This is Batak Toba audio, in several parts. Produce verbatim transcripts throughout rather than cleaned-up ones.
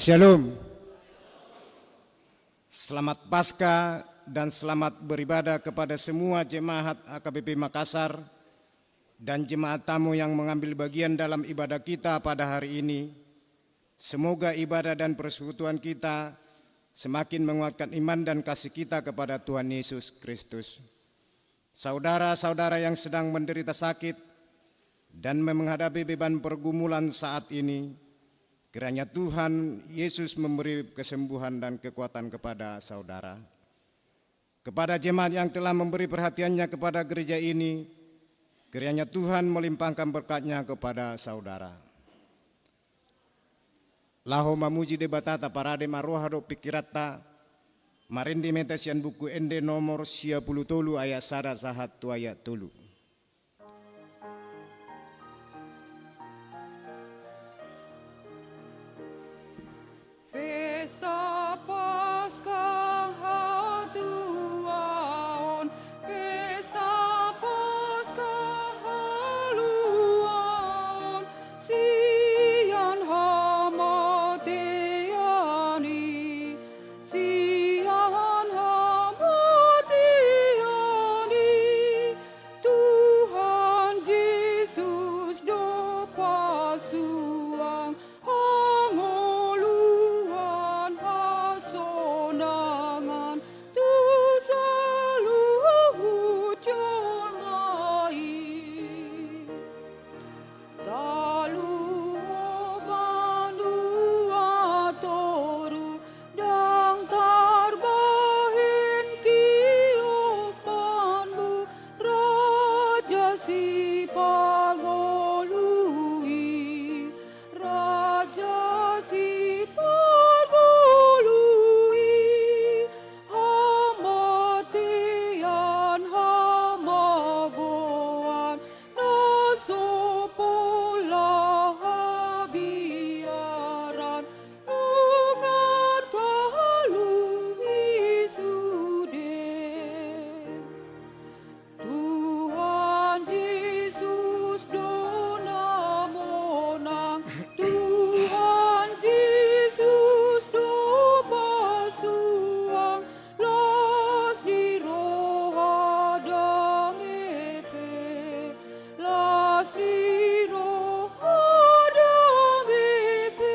Shalom. Selamat Paskah dan selamat beribadah kepada semua jemaat H K B P Makassar dan jemaat tamu yang mengambil bagian dalam ibadah kita pada hari ini. Semoga ibadah dan persekutuan kita semakin menguatkan iman dan kasih kita kepada Tuhan Yesus Kristus. Saudara-saudara yang sedang menderita sakit dan menghadapi beban pergumulan saat ini, kiranya Tuhan Yesus memberi kesembuhan dan kekuatan kepada saudara. Kepada jemaat yang telah memberi perhatiannya kepada gereja ini, kiranya Tuhan melimpahkan berkat-Nya kepada saudara. Laho mamuji Debata, taparade ma roha dohot pingkiranta. Marende ma hita sian Buku Ende nomor sia pulu tolu, ayat sada sahat tu ayat tolu. Pesta Paskah hatuaon, Pesta Paskah haluaon, sian hamatean i, sian hamatean i, Tuhan Jesus do pasuang hangoluan hasonangan tu saluhut jolma i. Taluhon pandua toru, ndang tarbahen tiopanmu, Raja Siparngolu i, Raja Siparngolu i. Hamatean, hamagoan, na so pola habiaran, nunga taluhon i sude. Tuhan Jesus do na monang, Tuhan Jesus do pasuang, las ni roha dame pe, las ni roha dame pe.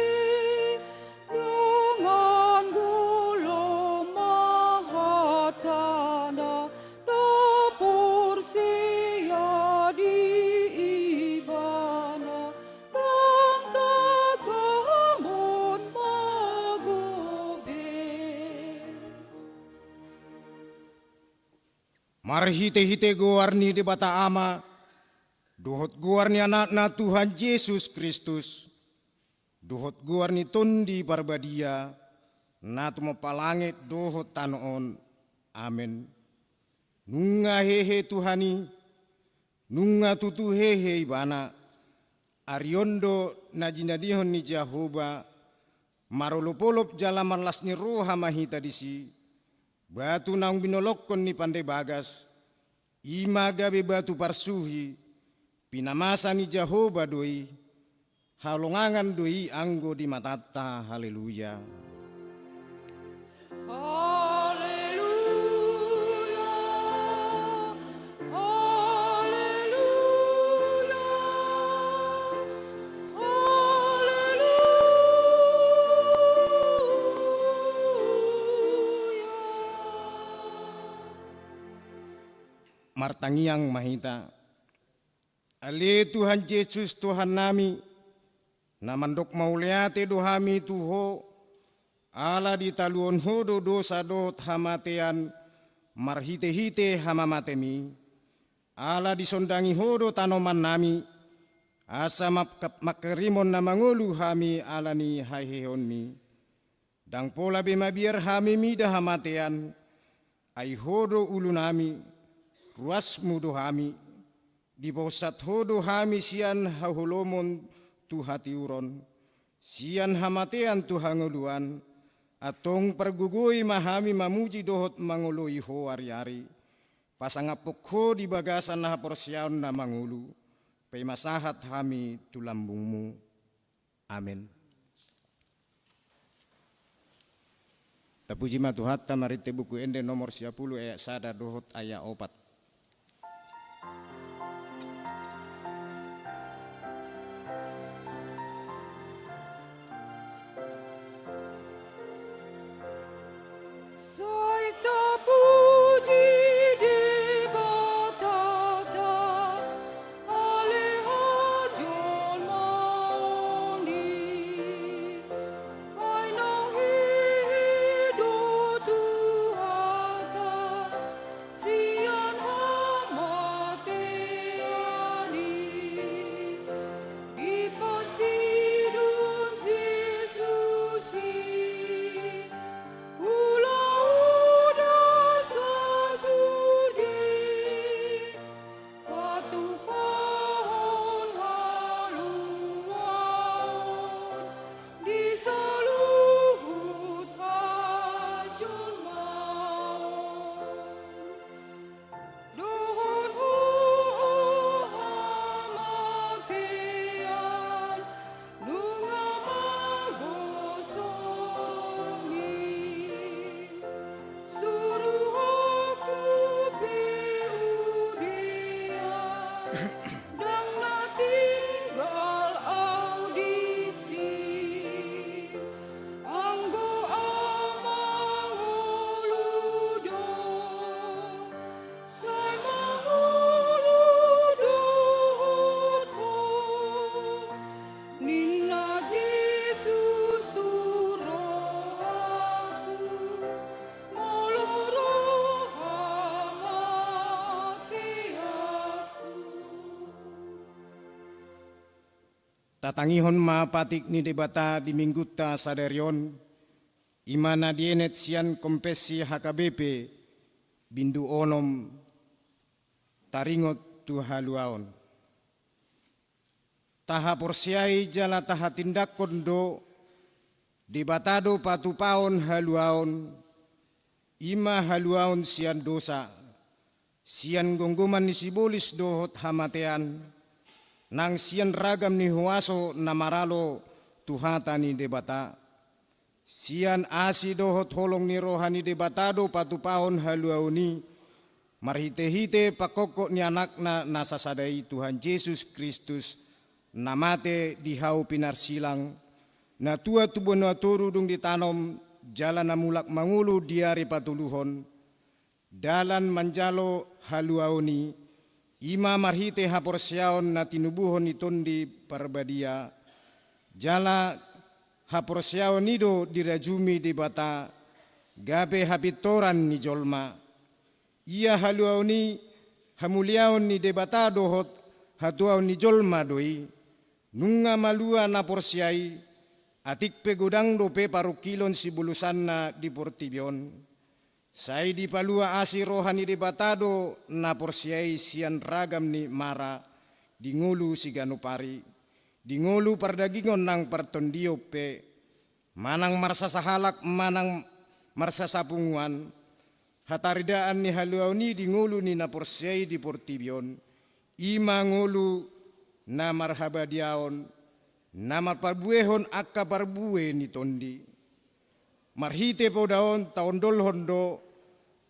Dengan golom ma hatana, na porsea di Ibana, ndang tagamon magodang. Marhitehite goar ni Debata Ama, dohot goar ni Anakna Tuhan Jesus Kristus, dohot goar ni Tondi Parbadia, na tumompa langit dohot tano on. Amen. Nunga hehe Tuhan i, nunga tutu hehe Ibana. Ari on do na jinadihon ni Jahowa, marolopolop jala marlas ni roha ma hita disi. Batu naung binolongkon ni pande bagas, i ma gabe batu parsuhi, pinamasa ni Jahowa do i. Halongangan do i anggo di matanta. Haleluya. Martangiang ma hita. Ale Tuhan Jesus Tuhannami, na mandok mauliate do hami tu Ho, ala ditaluhon Ho do dosa dohot hamatean marhitehite hamamatemi, ala disondangi Ho do tanomannami, asa map-, mangkirimon na mangolu hami ala ni haheheonmi. Ndang pola be mabiar hami mida hamatean, ai Ho do ulunami, ruasmu do hami, dipausat Ho do hami sian haholomon tu hatiuron, sian hamatean tu hangoluan, antong pargogoi ma hami mamuji dohot mangoloi Ho ariari, pasangaphon Ho di bagasan haporseaon na mangolu, paima sahat hami tu lambungmu. Amen. Tapuji ma Tuhanta marhite Buku Ende nomor sia pulu ayat sada dohot ayat opat. Sai tapuji Debata, ale hajolmaon i, ai naung hidup Tuhanta sian hamatean i, dipasidung Jesus i, ulaon na sasude, patupahon haluaon di saluhut hajolmaon. Dohot ho, o hamatean, nunga magosongi. Suruhonku pe udean, ndang na tinggal au disi. Anggo au mangolu do, sai mangolu dohot ho, ninna Jesus tu rohangku, molo ro hamateanku. Tatangihon ma patik ni Debata di Minggunta sadari on, i ma na dienet sian Konfessi H K B P, bindu onom, taringot tu haluaon. Tahaporseai jala tahatindangkon do, Debata do patupahon haluaon, i ma haluaon sian dosa, sian gomgoman ni sibolis dohot hamatean, nang sian ragam ni huaso na maralo tu hata ni Debata. Sian asi dohot holong ni roha ni Debata do patupahon haluaon i, marhitehite pangkophop ni Anakna na sasada i, Tuhan Jesus Kristus, na mate di hau pinarsilang, na tuat tu banua toru dung ditanom, jala na mulak mangolu di ari patoluhon. Dalan manjalo haluaon i, i ma marhite haporseaon na tinubuhon ni Tondi Parbadia, jala haporseaon i do dirajumi Debata gabe hapintoran ni jolma. Ia haluaon i, hamuliaon ni Debata dohot hatuaon ni jolma do i. Nunga malua na porsea i, atik pe godang dope parungkilon sibolusanna di portibi on. Sai dipalua asi roha ni Debata do na porsea i sian ragam ni mara, di ngolu siganup ari, di ngolu pardagingon nang partondion pe, manang marsasahalak manang marsasapunguan, hataridaan ni haluaon i di ngolu ni na porsea i di portibi on, i ma ngolu na marhabadiaon, na marpabuehon angka parbue ni tondi. Marhite poda on taondolhon do,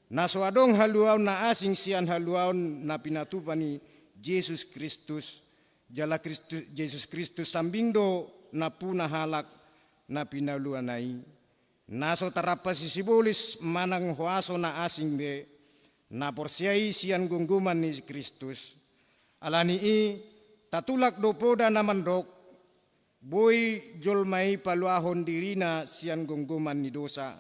na so adong haluaon na asing sian haluaon na pinatupa ni Jesus Kristus, jala Kristus, Jesus Kristus sambing do nampuna halak na pinaluana i. Na so tarampas sibolis manang huaso na asing be, na porsea i sian gomgoman ni Kristus. Ala ni i, tatulak do poda na mandok, boi jolma i paluahon dirina sian gomgoman ni dosa.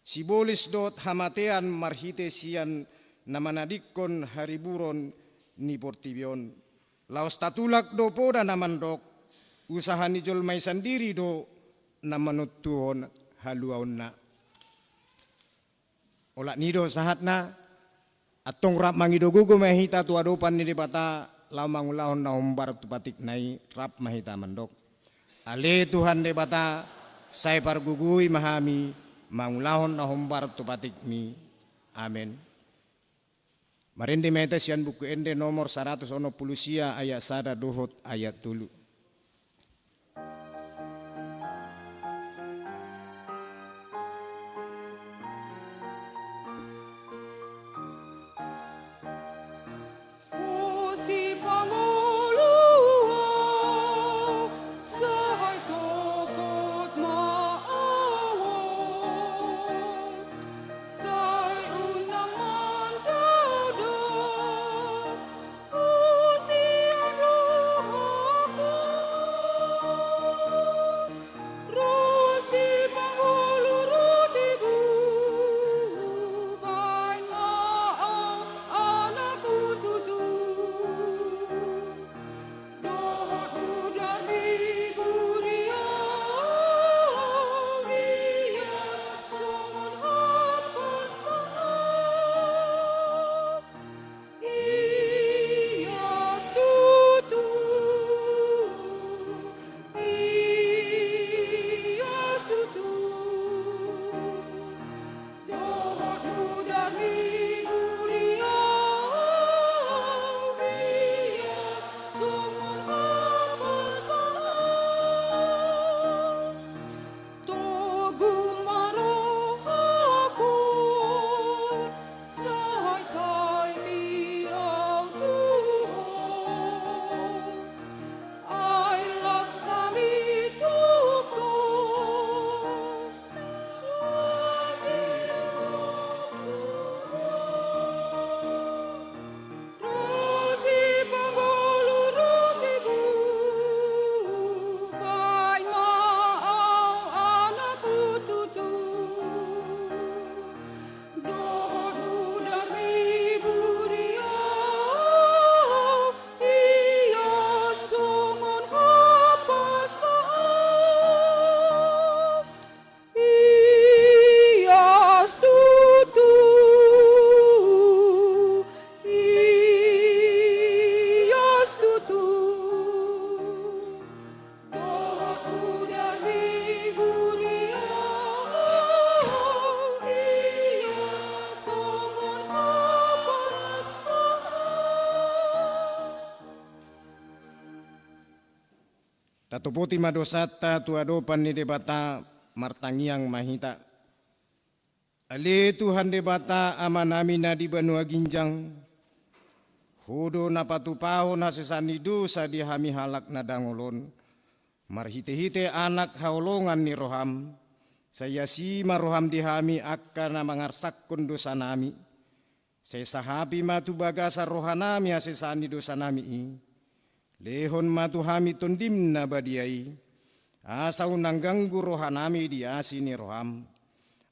Sibolis dohot hamatean marhite sian na manadingkon hariburon ni portibi on. Laos tatulak do poda na mandok, usaha ni jolma i sandiri do na manontuhon haluaonna. Olat ni i do sahatna, antong rap mangido gogo ma hita tu adopan ni Debata, laho mangulahon na hombar tu patikna i, rap ma hita mandok. Ale Tuhan Debata, sai pargogoi ma hami, mangulahon na hombar tu patikmi. Amen. Marende ma hita sian Buku Ende nomor saratus onom pulu sia, ayat sada dohot ayat tolu. Tatopoti ma dosanta tu adopan ni Debata, martangiang ma hita. Ale Tuhan Debata Amanami na di banua ginjang, Ho do na patupahon hasesaan ni dosa di hami halak na dangol on, marhitehite Anak haholongan ni roham, sai asi ma roham di hami angka na mangarsakkon dosanami. Sai sahapi ma tu bagasan rohanami hasesaan ni dosanami i. Lehon ma tu hami Tondim na badia i, asa unang ganggu rohanami di asi ni roham.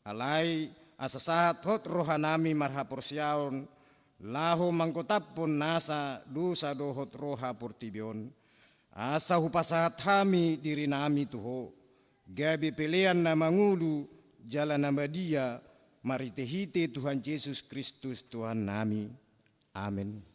Alai asa sahat hot rohanami marhaporseaon, laho manggotaphon nasa dosa dohot roha portibi on. Asa hupasahat hami dirinami tu Ho, gabe pelean na mangolu jala na badia, marhitehite Tuhan Jesus Kristus Tuhannami. Amen.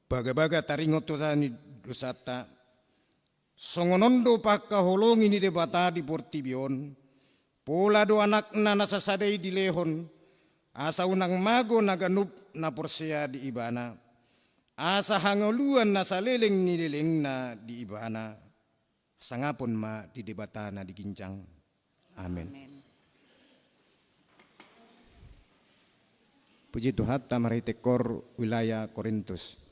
Bagabaga taringot hita ni dosanta, songon on do pangkaholongi ni Debata di portibi on, pola do Anakna na sasada i dilehon, asa unang mago na ganup na porsea di Ibana, asa hangoluan na saleleng ni lelengna di Ibana. Sangapon ma di Debata na di ginjang. Amen. Amen. Puji Tuhanta, marhite Koor wilayah Korintus.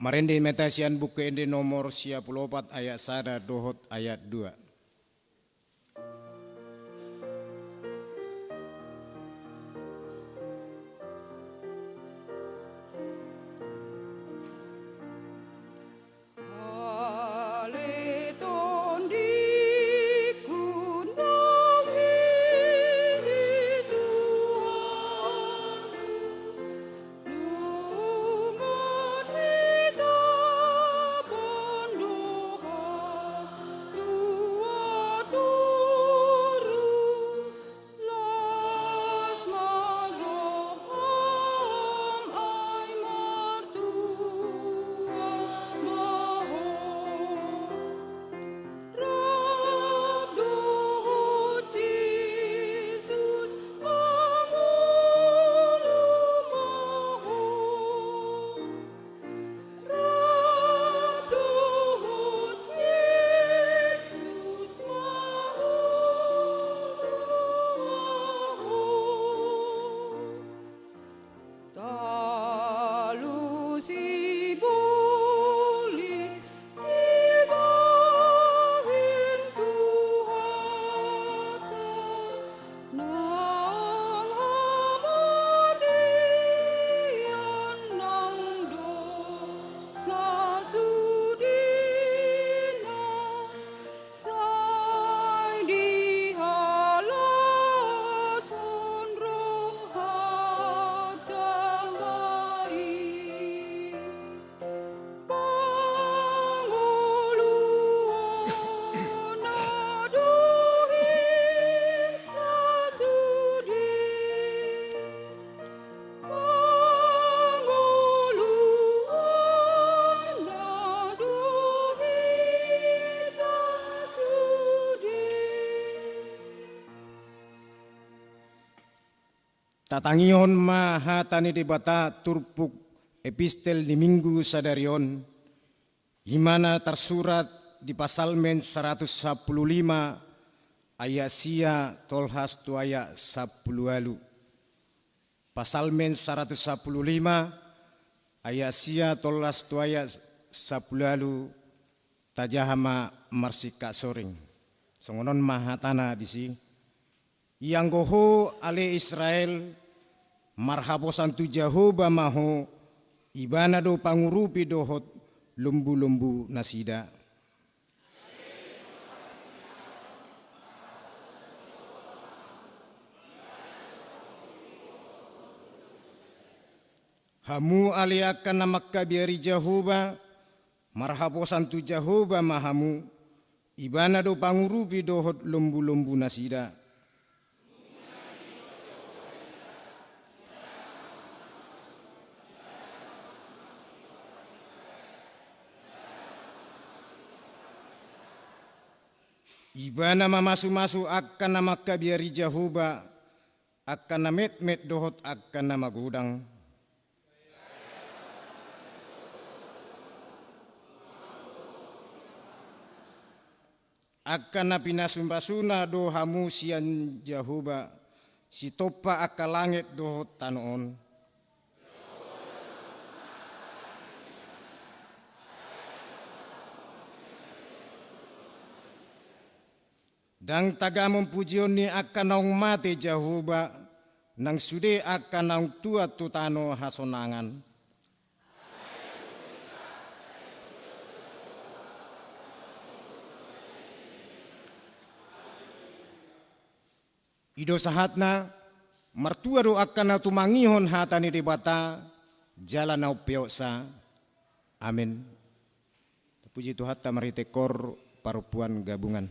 Parende ma hita sian Buku Ende nomor sia pulu opat ayat sada dohot ayat dua. Tatangihon ma hata ni Debata turpuk epistel ni Minggu sadari on, i ma na tarsurat di Psalmen saratus sampulu lima ayat sia tolhas tu ayat sampulu ualu. Psalmen saratus sampulu lima ayat sia tolhas tu ayat sampulu ualu. Tajaha ma marsingkat soring. Songon on ma hatana disi. Ianggo ho ale Israel, marhaposan tu Jahowa ma ho, Ibana do pangurupi dohot lombu-lombu nasida. Hamu ale angka na mangkabiari Jahowa, marhaposan tu Jahowa ma hamu, Ibana do pangurupi dohot lombu-lombu nasida. Ibana mamasu-masu angka na mangkabiari Jahowa, angka na metmet dohot angka na magodang. Angka na pinasu-pasuna do hamu sian Jahowa, sitompa angka langit dohot tano on. Ndang tagamon pujion ni angka naung mate Jahowa, nang sude angka naung tuat tu tano hasonangan. I do sahatna, martua do angka na tumangihon hata ni Debata, jala na umpeopsa. Amen. Puji Tuhanta marhite kor parompuan gabungan.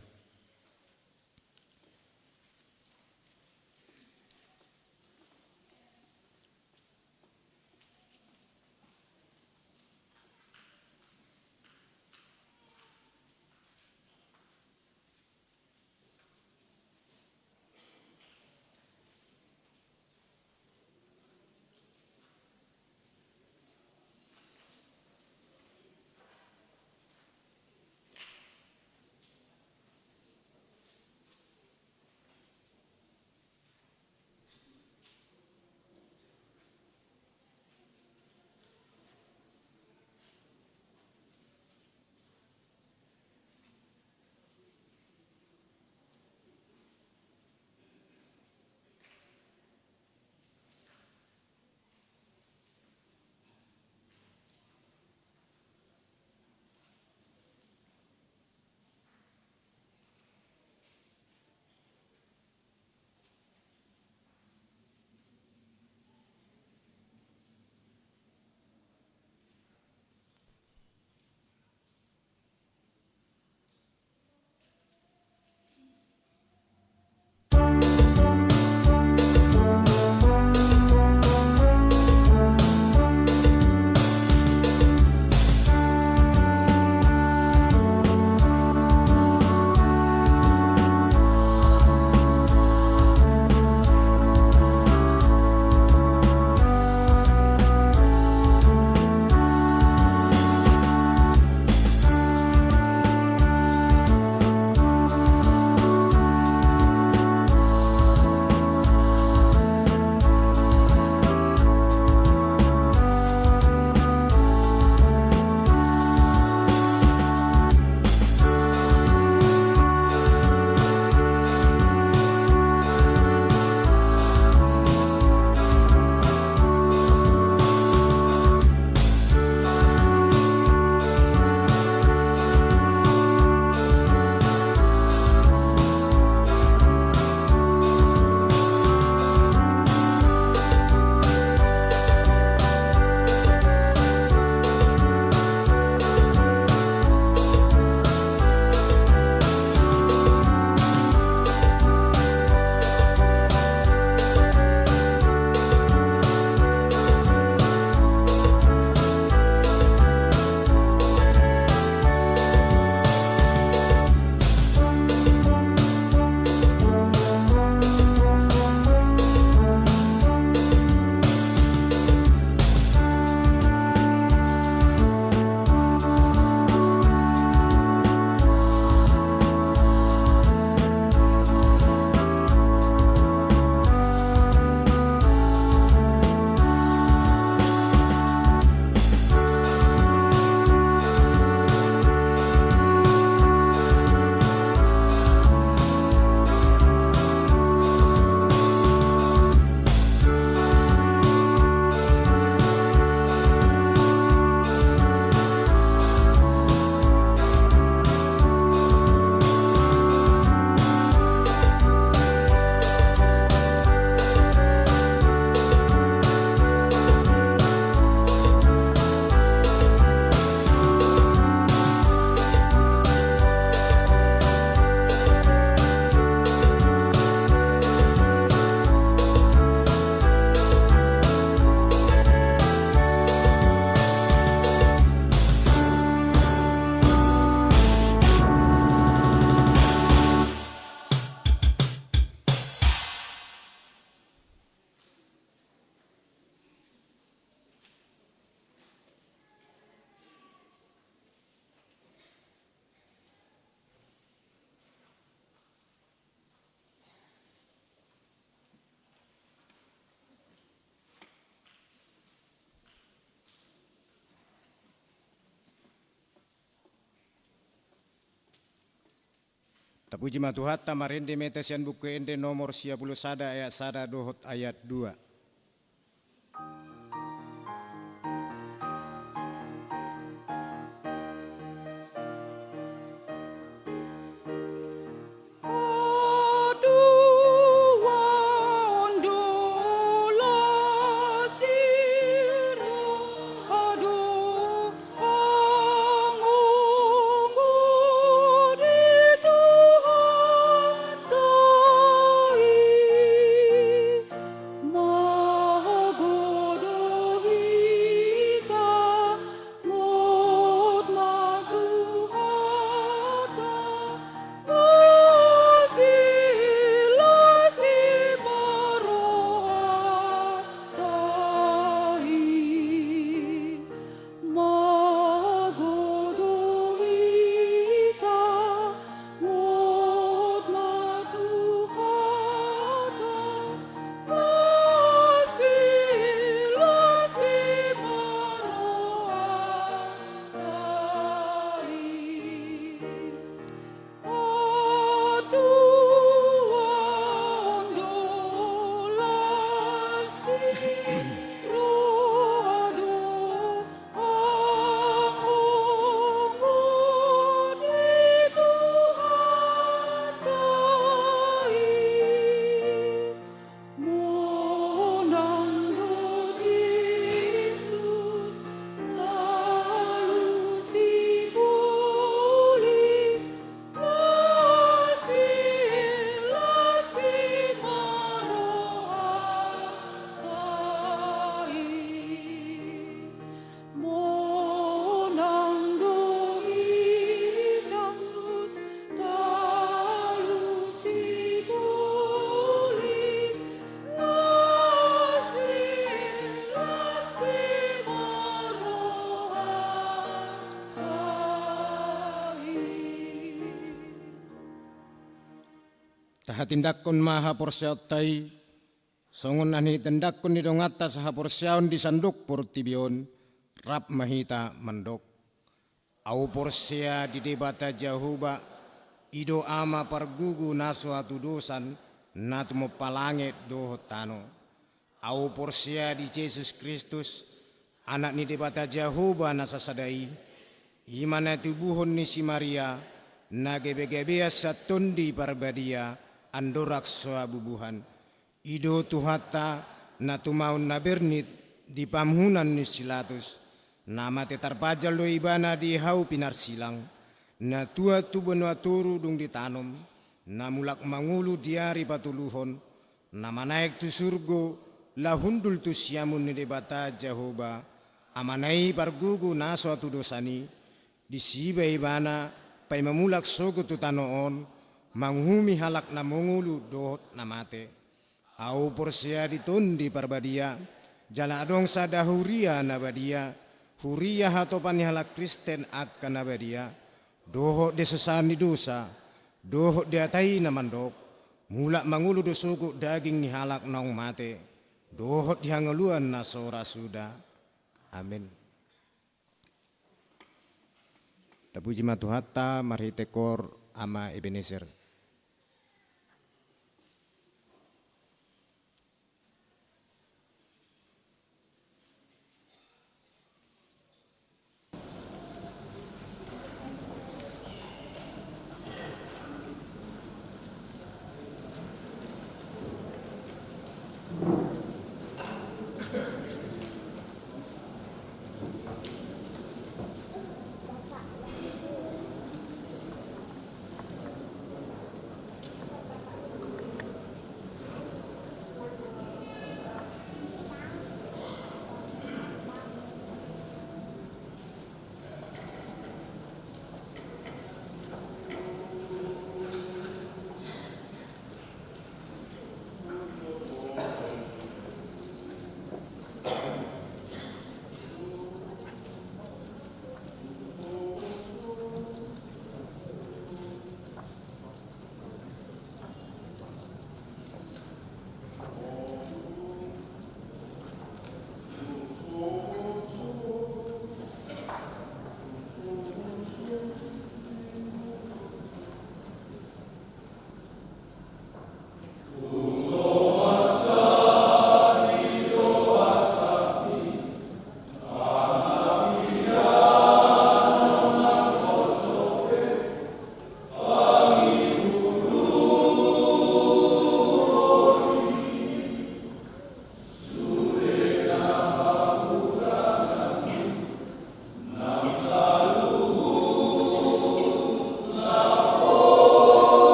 Tapuji ma Tuhanta, marende ma hita sian Buku Ende nomor sia pulu sada ayat sada dohot ayat dua. Tahatindangkon ma haporseaonta i, songon na nitindangkon ni donganta sahaporseaon di sandok portibi on, rap ma hita mandok. Ahu porsea di Debata Jahowa, i do Ama pargugu na so hatudosan, na tumompa langit dohot tano. Ahu porsea di Jesus Kristus, Anak ni Debata Jahowa na sasada i, i ma na tubuhon ni si Maria, na gabegabean sian Tondi Parbadia, andorang so habubuhan. I do Tuhanta, na tumaon na bernit di pamuhunan ni si Pilatus, na mate tarpajal do ibana di hau pinarsilang, na tuat tu banua toru dung ditanom, na mulak mangolu di ari patoluhon, na manaek tu surgo, laho hundul tu siamun ni Debata Jahowa, Amana i pargugu na so hatudosan i, disi ma ibana, paima mulak sogot tu tano on, manguhumi halak na mangolu dohot na mate. Ahu porsea di Tondi Parbadia, jala adong sada huria na badia, huria hatopan ni halak Kristen angka na badia, dohot di hasesaan ni dosa, dohot di hata i na mandok, mulak mangolu do sogot daging ni halak naung mate, dohot di hangoluan na so ra suda. Amen. Tapuji ma Tuhanta marhite koor Ama Ebenezer.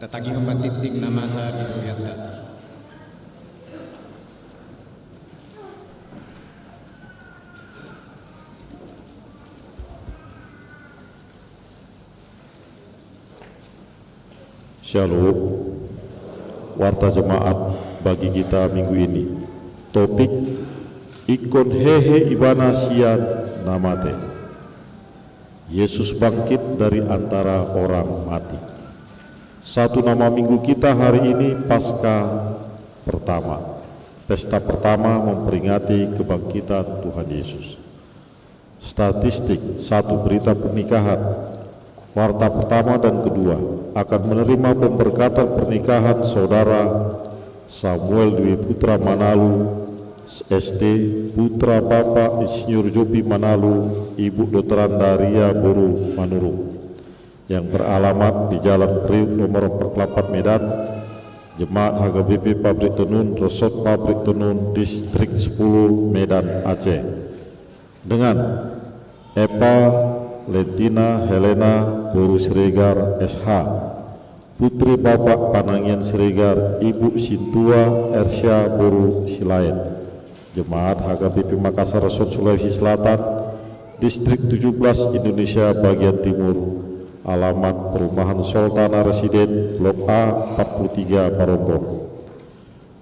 Tatangihon ma tingting na masa di hurianta. Shalom. Warta jemaat bagi kita minggu ini. Topik: Ingkon hehe Ibana sian na mate. Yesus bangkit dari antara orang mati. Satu nama minggu kita hari ini Paskah pertama. Pesta pertama memperingati kebangkitan Tuhan Yesus. Statistik: satu, berita pernikahan. Warta pertama dan kedua akan menerima pemberkatan pernikahan Saudara Samuel Dwi Putra Manalu, S T, putra Bapak Insinyur Jopi Manalu, Ibu Doktoranda Ria boru Manurung, yang beralamat di Jalan Priuk nomor empat puluh delapan, Medan, Jemaat H K B P Pabrik Tenun, Resort Pabrik Tenun, Distrik sepuluh, Medan, Aceh. Dengan Eva Lentina Helena boru Siregar, S H, putri Bapak Panangian Siregar, Ibu Sintua Ersya boru Silaet. Jemaat H K B P Makassar, Resort Sulawesi Selatan, Distrik tujuh belas, Indonesia bagian timur, alamat Perumahan Sultana Residen, Blok A, empat puluh tiga, Marombong.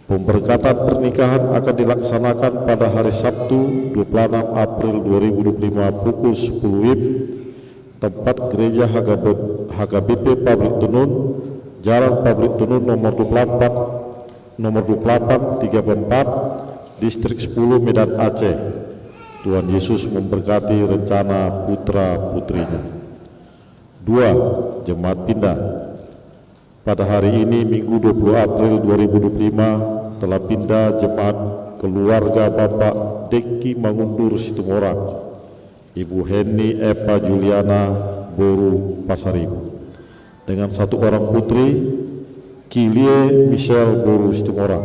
Pemberkatan pernikahan akan dilaksanakan pada hari Sabtu, dua puluh enam April dua ribu dua puluh lima, pukul sepuluh W I B, tempat gereja H K B, H K B P Pabrik Tenun, Jalan Pabrik Tenun nomor dua puluh empat, nomor dua puluh delapan, tiga puluh empat, Distrik sepuluh, Medan, Aceh. Tuhan Yesus memberkati rencana putra-putrinya. Dua, jemaat pindah. Pada hari ini, Minggu dua puluh April dua ribu dua puluh lima, telah pindah jemaat keluarga Bapak Dengki Mangundur Situmorang, Ibu Henny Eva Juliana boru Pasaribu, dengan satu orang putri, Kilie Michelle boru Situmorang,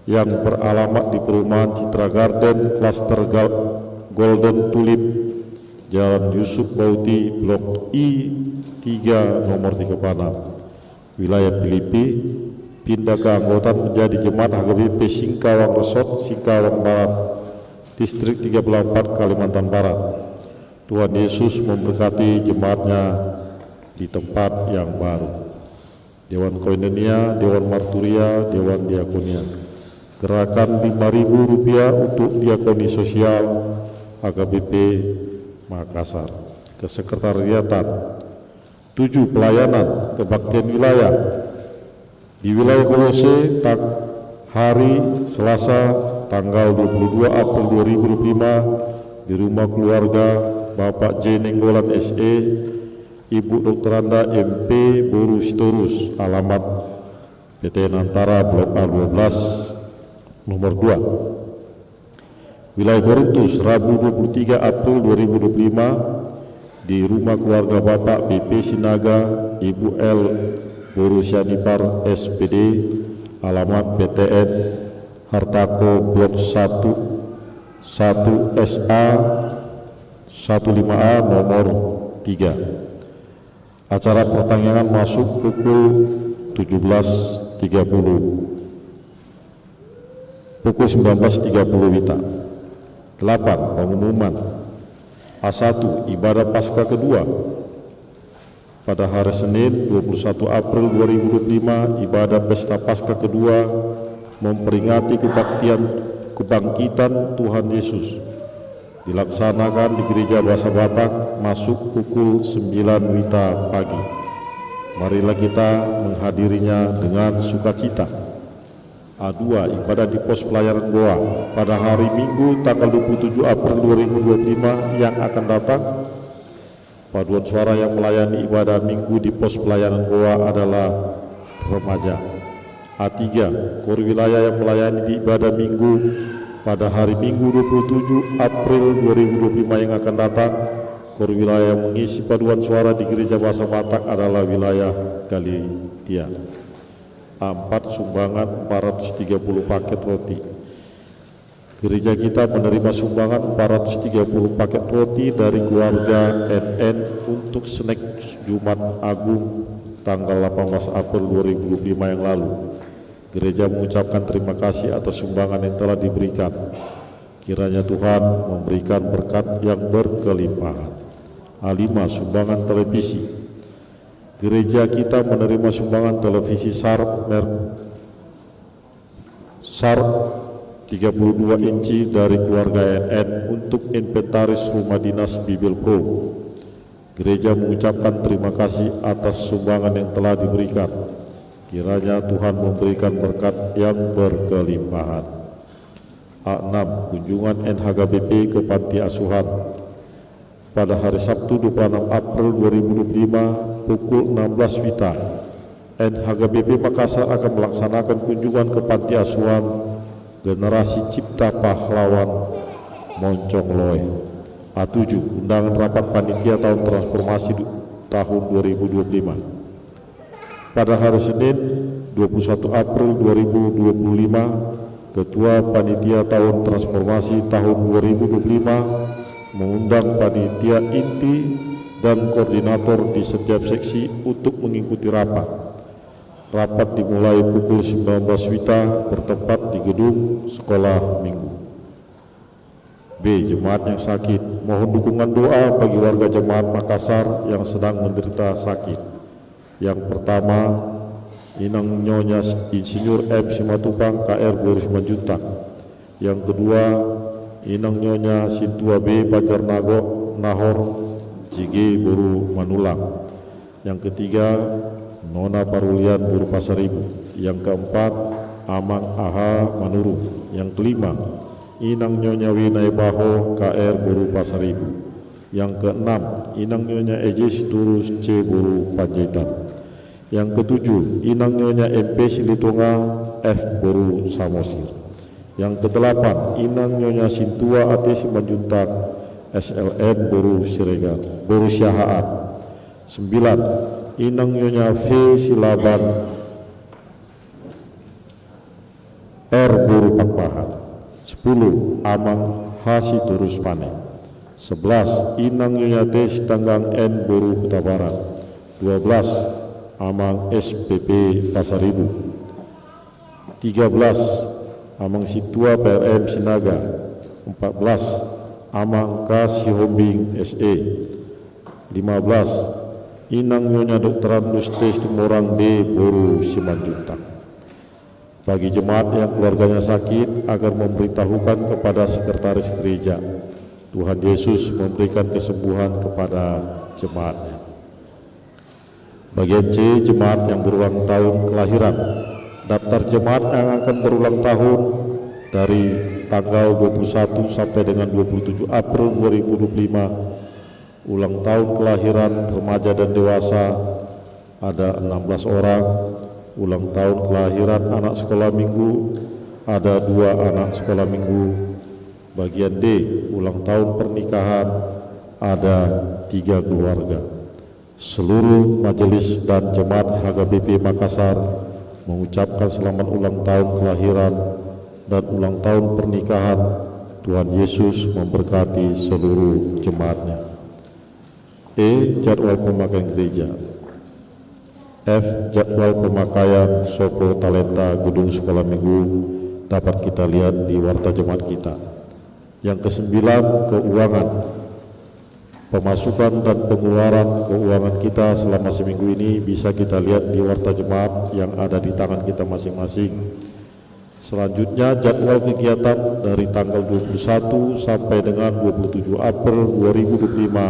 yang beralamat di Perumahan Citra Garden, Klaster Gal-, Golden Tulip, Jalan Yusuf Bauti, Blok I tiga, nomor tiga puluh enam, Wilayah Pilipi, pindah keanggotaan menjadi jemaat H K B P Singkawang Resort, Singkawang Barat, Distrik tiga puluh empat, Kalimantan Barat. Tuhan Yesus memberkati jemaatnya di tempat yang baru. Dewan Koinonia, Dewan Marturia, Dewan Diakonia. Gerakan lima ribu rupiah untuk diakoni sosial H K B P Makassar. Kesekretariatan. Tujuh, pelayanan kebaktian wilayah. Di wilayah Kolose, tang-, hari Selasa, tanggal dua puluh dua April dua ribu dua puluh lima, di rumah keluarga Bapak J Nenggolan, S E, Ibu Doktoranda, M P, boru Sitorus, alamat P T N Antara, Blok A dua belas, nomor dua. Wilayah Korintus, Rabu dua puluh tiga April dua ribu dua puluh lima, di rumah keluarga Bapak B P Sinaga, Ibu L boru Sianipar, S P D, alamat P T N Hartako, Blok satu, satu S A, satu lima A, nomor tiga. Acara pertangiangan masuk pukul tujuh belas tiga puluh. Pukul sembilan belas tiga puluh WITA. Delapan, pengumuman. A satu, ibadah Paskah kedua. Pada hari Senin, dua puluh satu April dua ribu dua puluh lima, ibadah Pesta Paskah kedua memperingati kebaktian, kebangkitan Tuhan Yesus dilaksanakan di Gereja Bahasa Batak, masuk pukul sembilan WITA pagi. Marilah kita menghadirinya dengan sukacita. A dua, ibadah di Pos Pelayanan Goa pada hari Minggu, tanggal dua puluh tujuh April dua ribu dua puluh lima yang akan datang. Paduan suara yang melayani ibadah Minggu di Pos Pelayanan Goa adalah remaja. A tiga, KOR wilayah yang melayani di ibadah Minggu pada hari Minggu, dua puluh tujuh April dua ribu dua puluh lima yang akan datang. KOR wilayah yang mengisi paduan suara di Gereja Bahasa Batak adalah wilayah Galitia. A empat, sumbangan empat ratus tiga puluh paket roti. Gereja kita menerima sumbangan empat ratus tiga puluh paket roti dari keluarga N N untuk snack Jumat Agung tanggal delapan belas April dua ribu dua puluh lima yang lalu. Gereja mengucapkan terima kasih atas sumbangan yang telah diberikan. Kiranya Tuhan memberikan berkat yang berkelimpahan. A lima, sumbangan televisi. Gereja kita menerima sumbangan televisi Sharp merek Sharp tiga puluh dua inci dari keluarga N N untuk inventaris rumah dinas Bibelvrouw. Gereja mengucapkan terima kasih atas sumbangan yang telah diberikan. Kiranya Tuhan memberikan berkat yang berkelimpahan. A enam, kunjungan N H K B P ke panti asuhan. Pada hari Sabtu, dua puluh enam April dua ribu dua puluh lima, pukul enam belas WITA, N H K B P Makassar akan melaksanakan kunjungan ke panti asuhan Generasi Cipta Pahlawan Moncong Loe. A tujuh, undangan rapat panitia tahun transformasi du-, tahun dua ribu dua puluh lima. Pada hari Senin, dua puluh satu April dua ribu dua puluh lima, Ketua Panitia Tahun Transformasi tahun dua ribu dua puluh lima mengundang panitia inti dan koordinator di setiap seksi untuk mengikuti rapat. Rapat dimulai pukul sembilan belas WITA, bertempat di gedung Sekolah Minggu. B, jemaat yang sakit. Mohon dukungan doa bagi warga jemaat Makassar yang sedang menderita sakit. Yang pertama, Inang Nyonya Insinyur M Simatupang, K R boru Simanjuntak. Yang kedua, Inang Nyonya Sintua B Banjarnahor, G G boru Manulang. Yang ketiga, Nona Parulian boru Pasaribu. Yang keempat, Amang Aha Manurung. Yang kelima, Inang Nyonya Wina Ebaho, K R boru Pasaribu. Yang keenam, Inang Nyonya Eje Sitorus, C boru Panjaitan. Yang ketujuh, Inang Nyonya M P Silitonga, F boru Samosir. Yang kedelapan, Inang Nyonya Sintua A T Simanjuntak, S L N boru Siregar, boru Siahaan. Sembilan, Inang Nyonya V Silaban, R boru Pakpahan. Sepuluh, Amang H Sitorus Pane. Sebelas, Inang Nyonya T Sitanggang, N boru Hutabarat. Dua belas, Amang S P P Pasaribu. Tiga belas, Amang Sintua P R M Sinaga. Empat belas, Amang K Sihombing, S E. Lima belas, Inang Nyonya Doktorandus T Situmorang, D boru Simanjuntak. Bagi jemaat yang keluarganya sakit, agar memberitahukan kepada sekretaris gereja. Tuhan Yesus memberikan kesembuhan kepada jemaat-Nya. Bagian C, jemaat yang berulang tahun kelahiran. Daftar jemaat yang akan berulang tahun dari tanggal dua puluh satu sampai dengan dua puluh tujuh April dua ribu dua puluh lima. Ulang tahun kelahiran remaja dan dewasa ada enam belas orang. Ulang tahun kelahiran anak sekolah minggu ada dua anak sekolah minggu. Bagian D, ulang tahun pernikahan ada tiga keluarga. Seluruh majelis dan jemaat H K B P Makassar mengucapkan selamat ulang tahun kelahiran dan ulang tahun pernikahan. Tuhan Yesus memberkati seluruh jemaat-Nya. E, jadwal pemakaian gereja. F, jadwal pemakaian sopo talenta gedung sekolah minggu dapat kita lihat di warta jemaat kita. Yang kesembilan, keuangan. Pemasukan dan pengeluaran keuangan kita selama seminggu ini bisa kita lihat di warta jemaat yang ada di tangan kita masing-masing. Selanjutnya, jadwal kegiatan dari tanggal dua puluh satu sampai dengan dua puluh tujuh April dua ribu dua puluh lima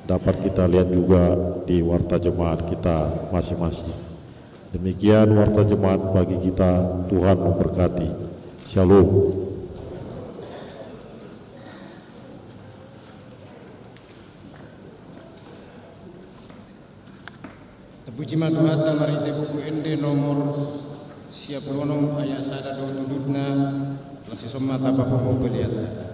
dapat kita lihat juga di warta jemaat kita masing-masing. Demikian warta jemaat bagi kita. Tuhan memberkati. Shalom. Terpuji ma Tuhanta, marhite buku Ende nomor sia pulu onom ayat sada dohot udutna. Langsung ma tapapungu pelean.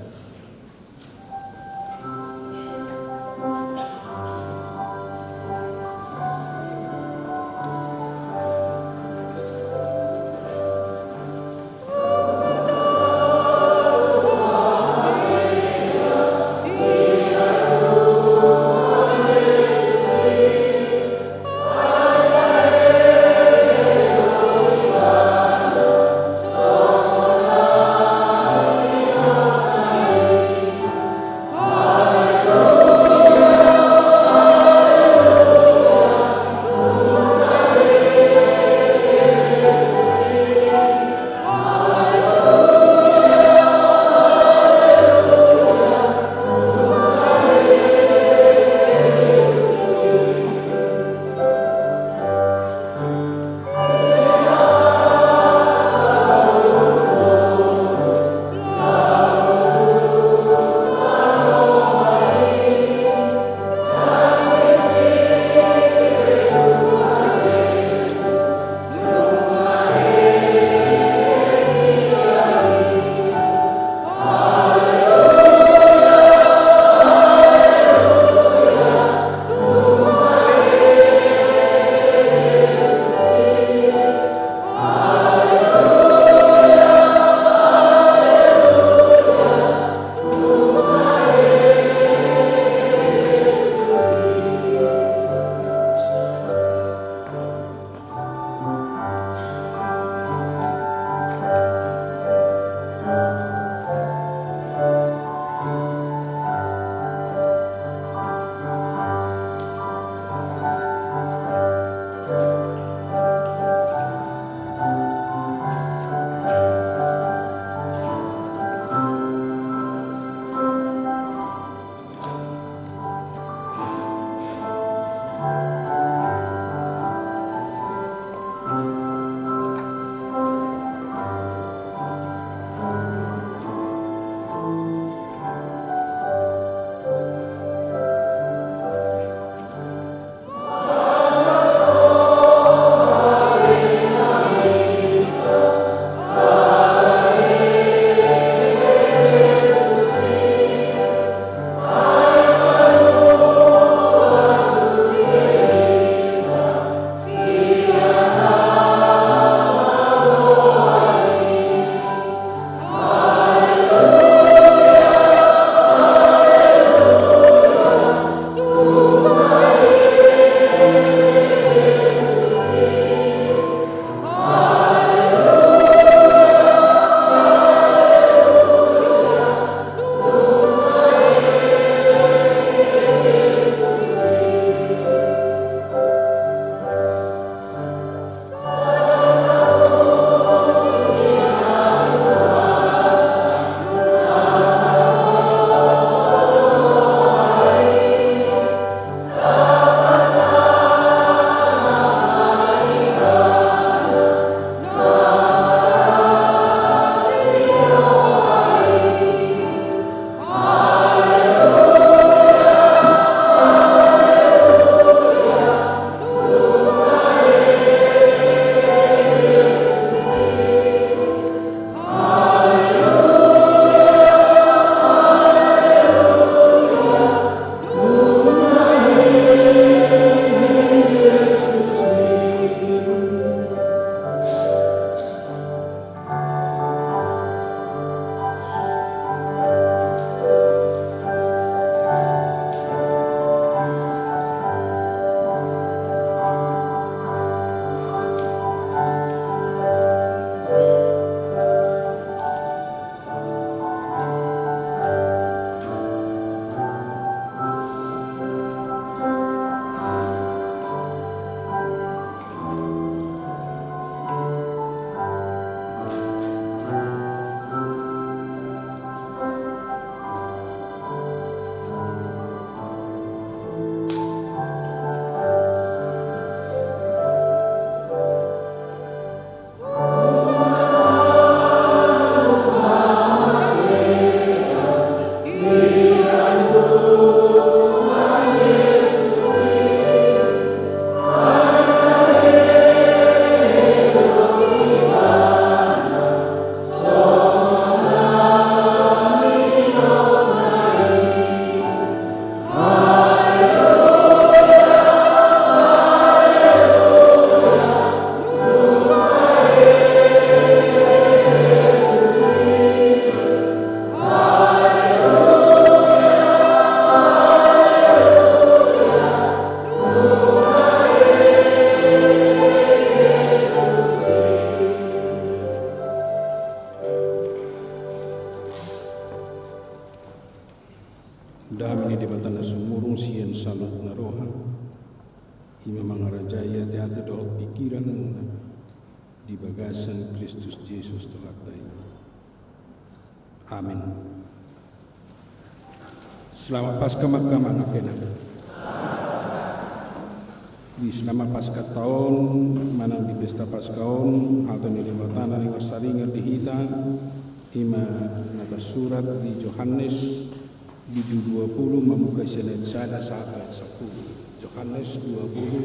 I ma mangarajai ateate dohot pingkiranmuna di bagasan Kristus Jesus Tuhanta i. Amin. Selamat Paskah ma, angka amang, angka inang. Di selama Paskah on manang di pesta Paskah on, hata ni Debata na marsarihon di hita, i ma na tarsurat di Johannes, bindu dua pulu, mamungka sian ayat sada sahat ayat sampulu. Johannes dua pulu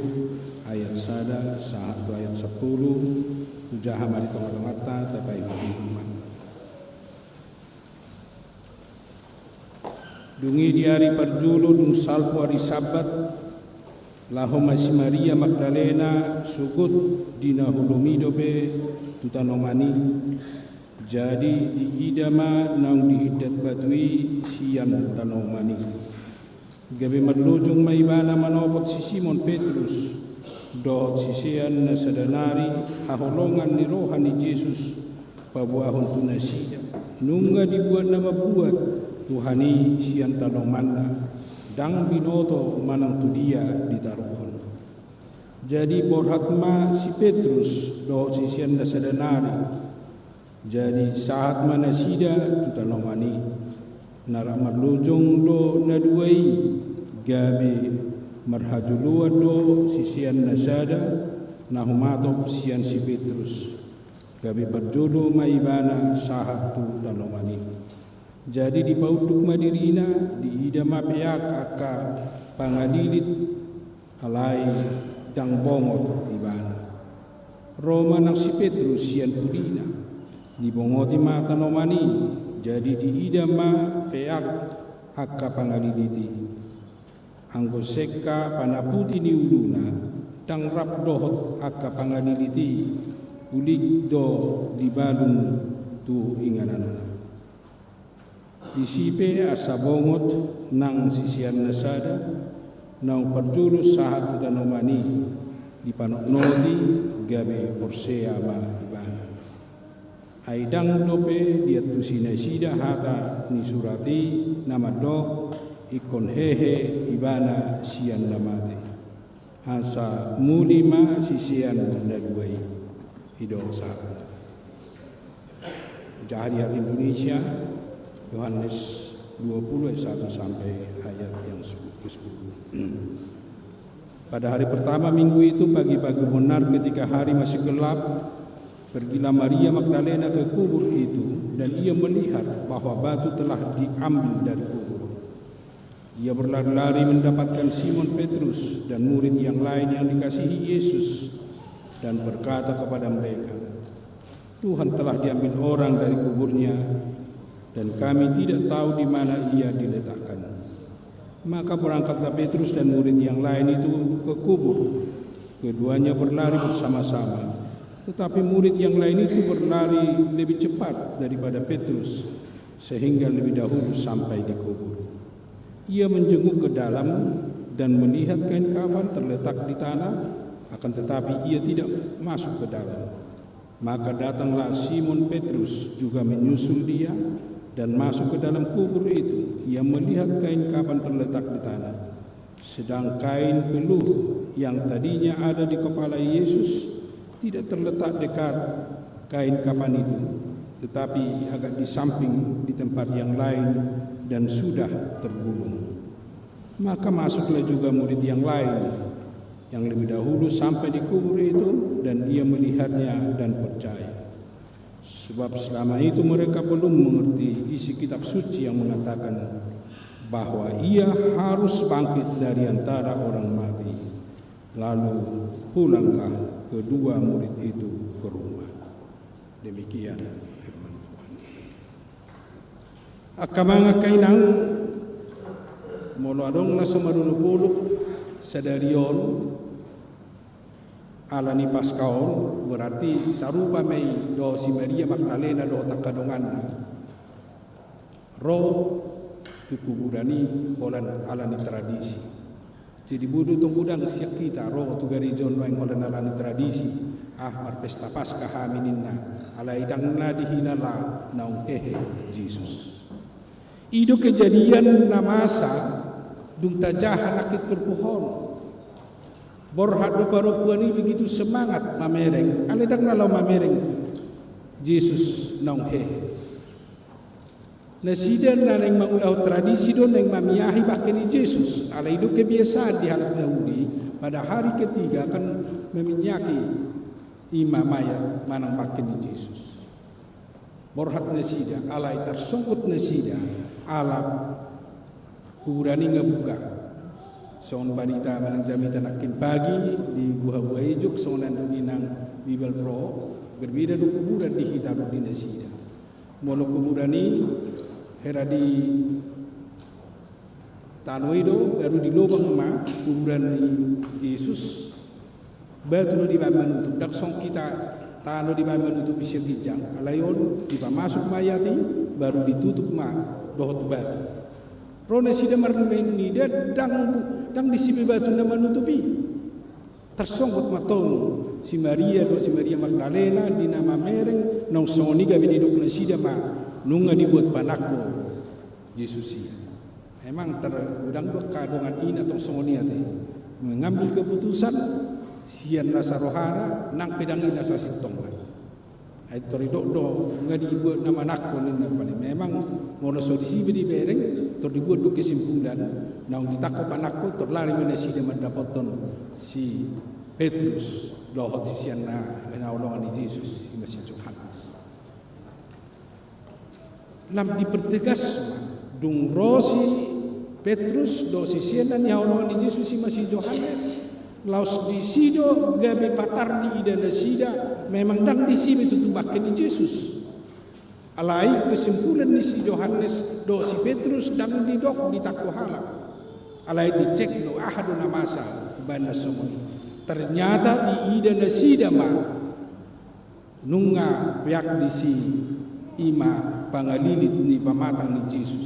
ayat sada sahat tu ayat sampulu. Hujaha ma di tonga-tonganta, tapaima ma. Dung i di ari parjolo, dung salpu ari Sabat, laho ma si Maria Magdalena, sogot di na holom i dope tu tanoman i. Jadi diida ma naung dihindat batu i sian tanoman i. Gabe marlojong ma ibana manopot si Simon Petrus dohot sisean na sada nari haholongan ni roha ni Jesus paboahon tu nasida. Nunga dibuat na mambuat Tuhan i sian tanomanna, ndang binoto manang tu dia ditaruhon. Jadi borhat ma si Petrus dohot sisean na sada nari. Jadi sahat ma nasida tu tanoman i. Na rap marlojong do na dua i, gabe marhajoloan do sisean na sada na humatop sian si Petrus. Gabe parjolo ma ibana sahat tu tanoman i. Jadi dipaunduk ma dirina, diida ma peak angka pangalilit, alai ndang bongot ibana. Ro ma nang si Petrus sian pudina, dibongoti ma tanoman i, jadi diida ma peak angka pangalilit i. Anggo sengka panaputi ni uluna, ndang rap dohot angka pangalilit i, ulik do dibalun tu ingananna. Disi pe asa bongot nang sisean na sada, naung parjolo sahat tu tanoman i, dipanotnoti, gabe porsea ma ibana. Ai ndang dope diantusi nasida hata ni surat i na mandok, ingkon hehe ibana sian na mate. Asa muli ma sisean na dua i. I do sahat. Hujaha di hata Indonesia, Yohanes dua puluh ayat satu sampai ayat yang sepuluh, kesepuluh. Pada hari pertama minggu itu, pagi-pagi benar, ketika hari masih gelap, pergilah Maria Magdalena ke kubur itu, dan ia melihat bahwa batu telah diambil dari kubur. Ia berlari-lari mendapatkan Simon Petrus dan murid yang lain yang dikasihi Yesus, dan berkata kepada mereka, "Tuhan telah diambil orang dari kuburnya, dan kami tidak tahu di mana ia diletakkan." Maka berangkatlah Petrus dan murid yang lain itu ke kubur. Keduanya berlari bersama-sama. Tetapi murid yang lain itu berlari lebih cepat daripada Petrus, sehingga lebih dahulu sampai di kubur. Ia menjenguk ke dalam dan melihat kain kafan terletak di tanah, akan tetapi ia tidak masuk ke dalam. Maka datanglah Simon Petrus juga menyusul dia dan masuk ke dalam kubur itu. Ia melihat kain kafan terletak di tanah. Sedang kain peluh yang tadinya ada di kepala Yesus tidak terletak dekat kain kafan itu, tetapi agak di samping di tempat yang lain dan sudah tergulung. Maka masuklah juga murid yang lain, yang lebih dahulu sampai di kubur itu, dan ia melihatnya dan percaya. Sebab selama itu mereka belum mengerti isi kitab suci yang mengatakan bahwa ia harus bangkit dari antara orang mati. Lalu pulanglah kedua murid itu ke rumah. Demikian firman Tuhan. Angka amang, angka inang, molo adong na so manunuk-unuk sadari on ala ni Paskah on, berarti sarupa ma i dohot si Maria Magdalena dohot angka donganna. Ro tu kuburan i holan ala ni tradisi. Jadi boi do tong godang sian hita ro tu gareja on nuaeng holan ala ni tradisi, ah, marpesta Paskah hami ninna, alai ndang na dihinala naung hehe Jesus. I do kejadian na masa dung tajaha nangkin turpuk on. Borhat do parompuan i begitu semangat mamereng, alai ndang na laho mamereng Jesus naung hehe. Nasida na naeng mangulahon tradisi do naeng mamiahi bangke ni Jesus, alai i do kebiasaan di halak Jahudi, pada hari ketiga akan maminyaki i ma mayat manang bangke ni Jesus. Borhat nasida, alai tarsonggot nasida, ala kuburan i nga buka. Songon barita manang jamita nangkin pagi di buha-buha i jok, songon na nidok ni nang Bibel Pro, berbeda do kuburan di hita dohot di nasida. Molo kuburan i hera di tano i do, baru dilobang ma kuburan ni Jesus. Batu do dibaen manutup, ndang songon hita tano dibaen manutup sian ginjang, alai on dipamasuk mayat i, baru ditutup ma dohot batu. Ro nasida marnida, ndang, ndang disi be batu na manutup i. Tarsonggot ma tong si Maria dohot si Maria Magdalena di na mamereng, naung songon i gabe didok nasida ma, nunga dibuat panangko Jesus i. Memang tar-, godang do angka dongan i na tong songon i ate. Mengambil keputusan sian nasa rohana, nang pe ndang i nasa sintongna. Ai tor didok do, nga dibuat na manangko ninna rupani. Memang molo so disi be dibereng, tor dibuat do kesimpulan, naung ditangko panangko, tor lari ma nasida mandapothon si Petrus dohot siseanna hinaholongan ni Jesus, i ma si Johannes. Lam dipertegas ma, dung ro si Petrus dohot siseanna hinaholongan ni Jesus, i ma si Johannes, laos disi do gabe patar diida nasida, memang ndang disi be tutu bangke ni Jesus. Alai kesimpulan ni si Johannes dohot si Petrus ndang didok ditangko halak. Alai dicek do aha do na masa baen na songon i. Ternyata diida nasida ma nunga peak disi, i ma pangalilit ni pamatang ni Jesus.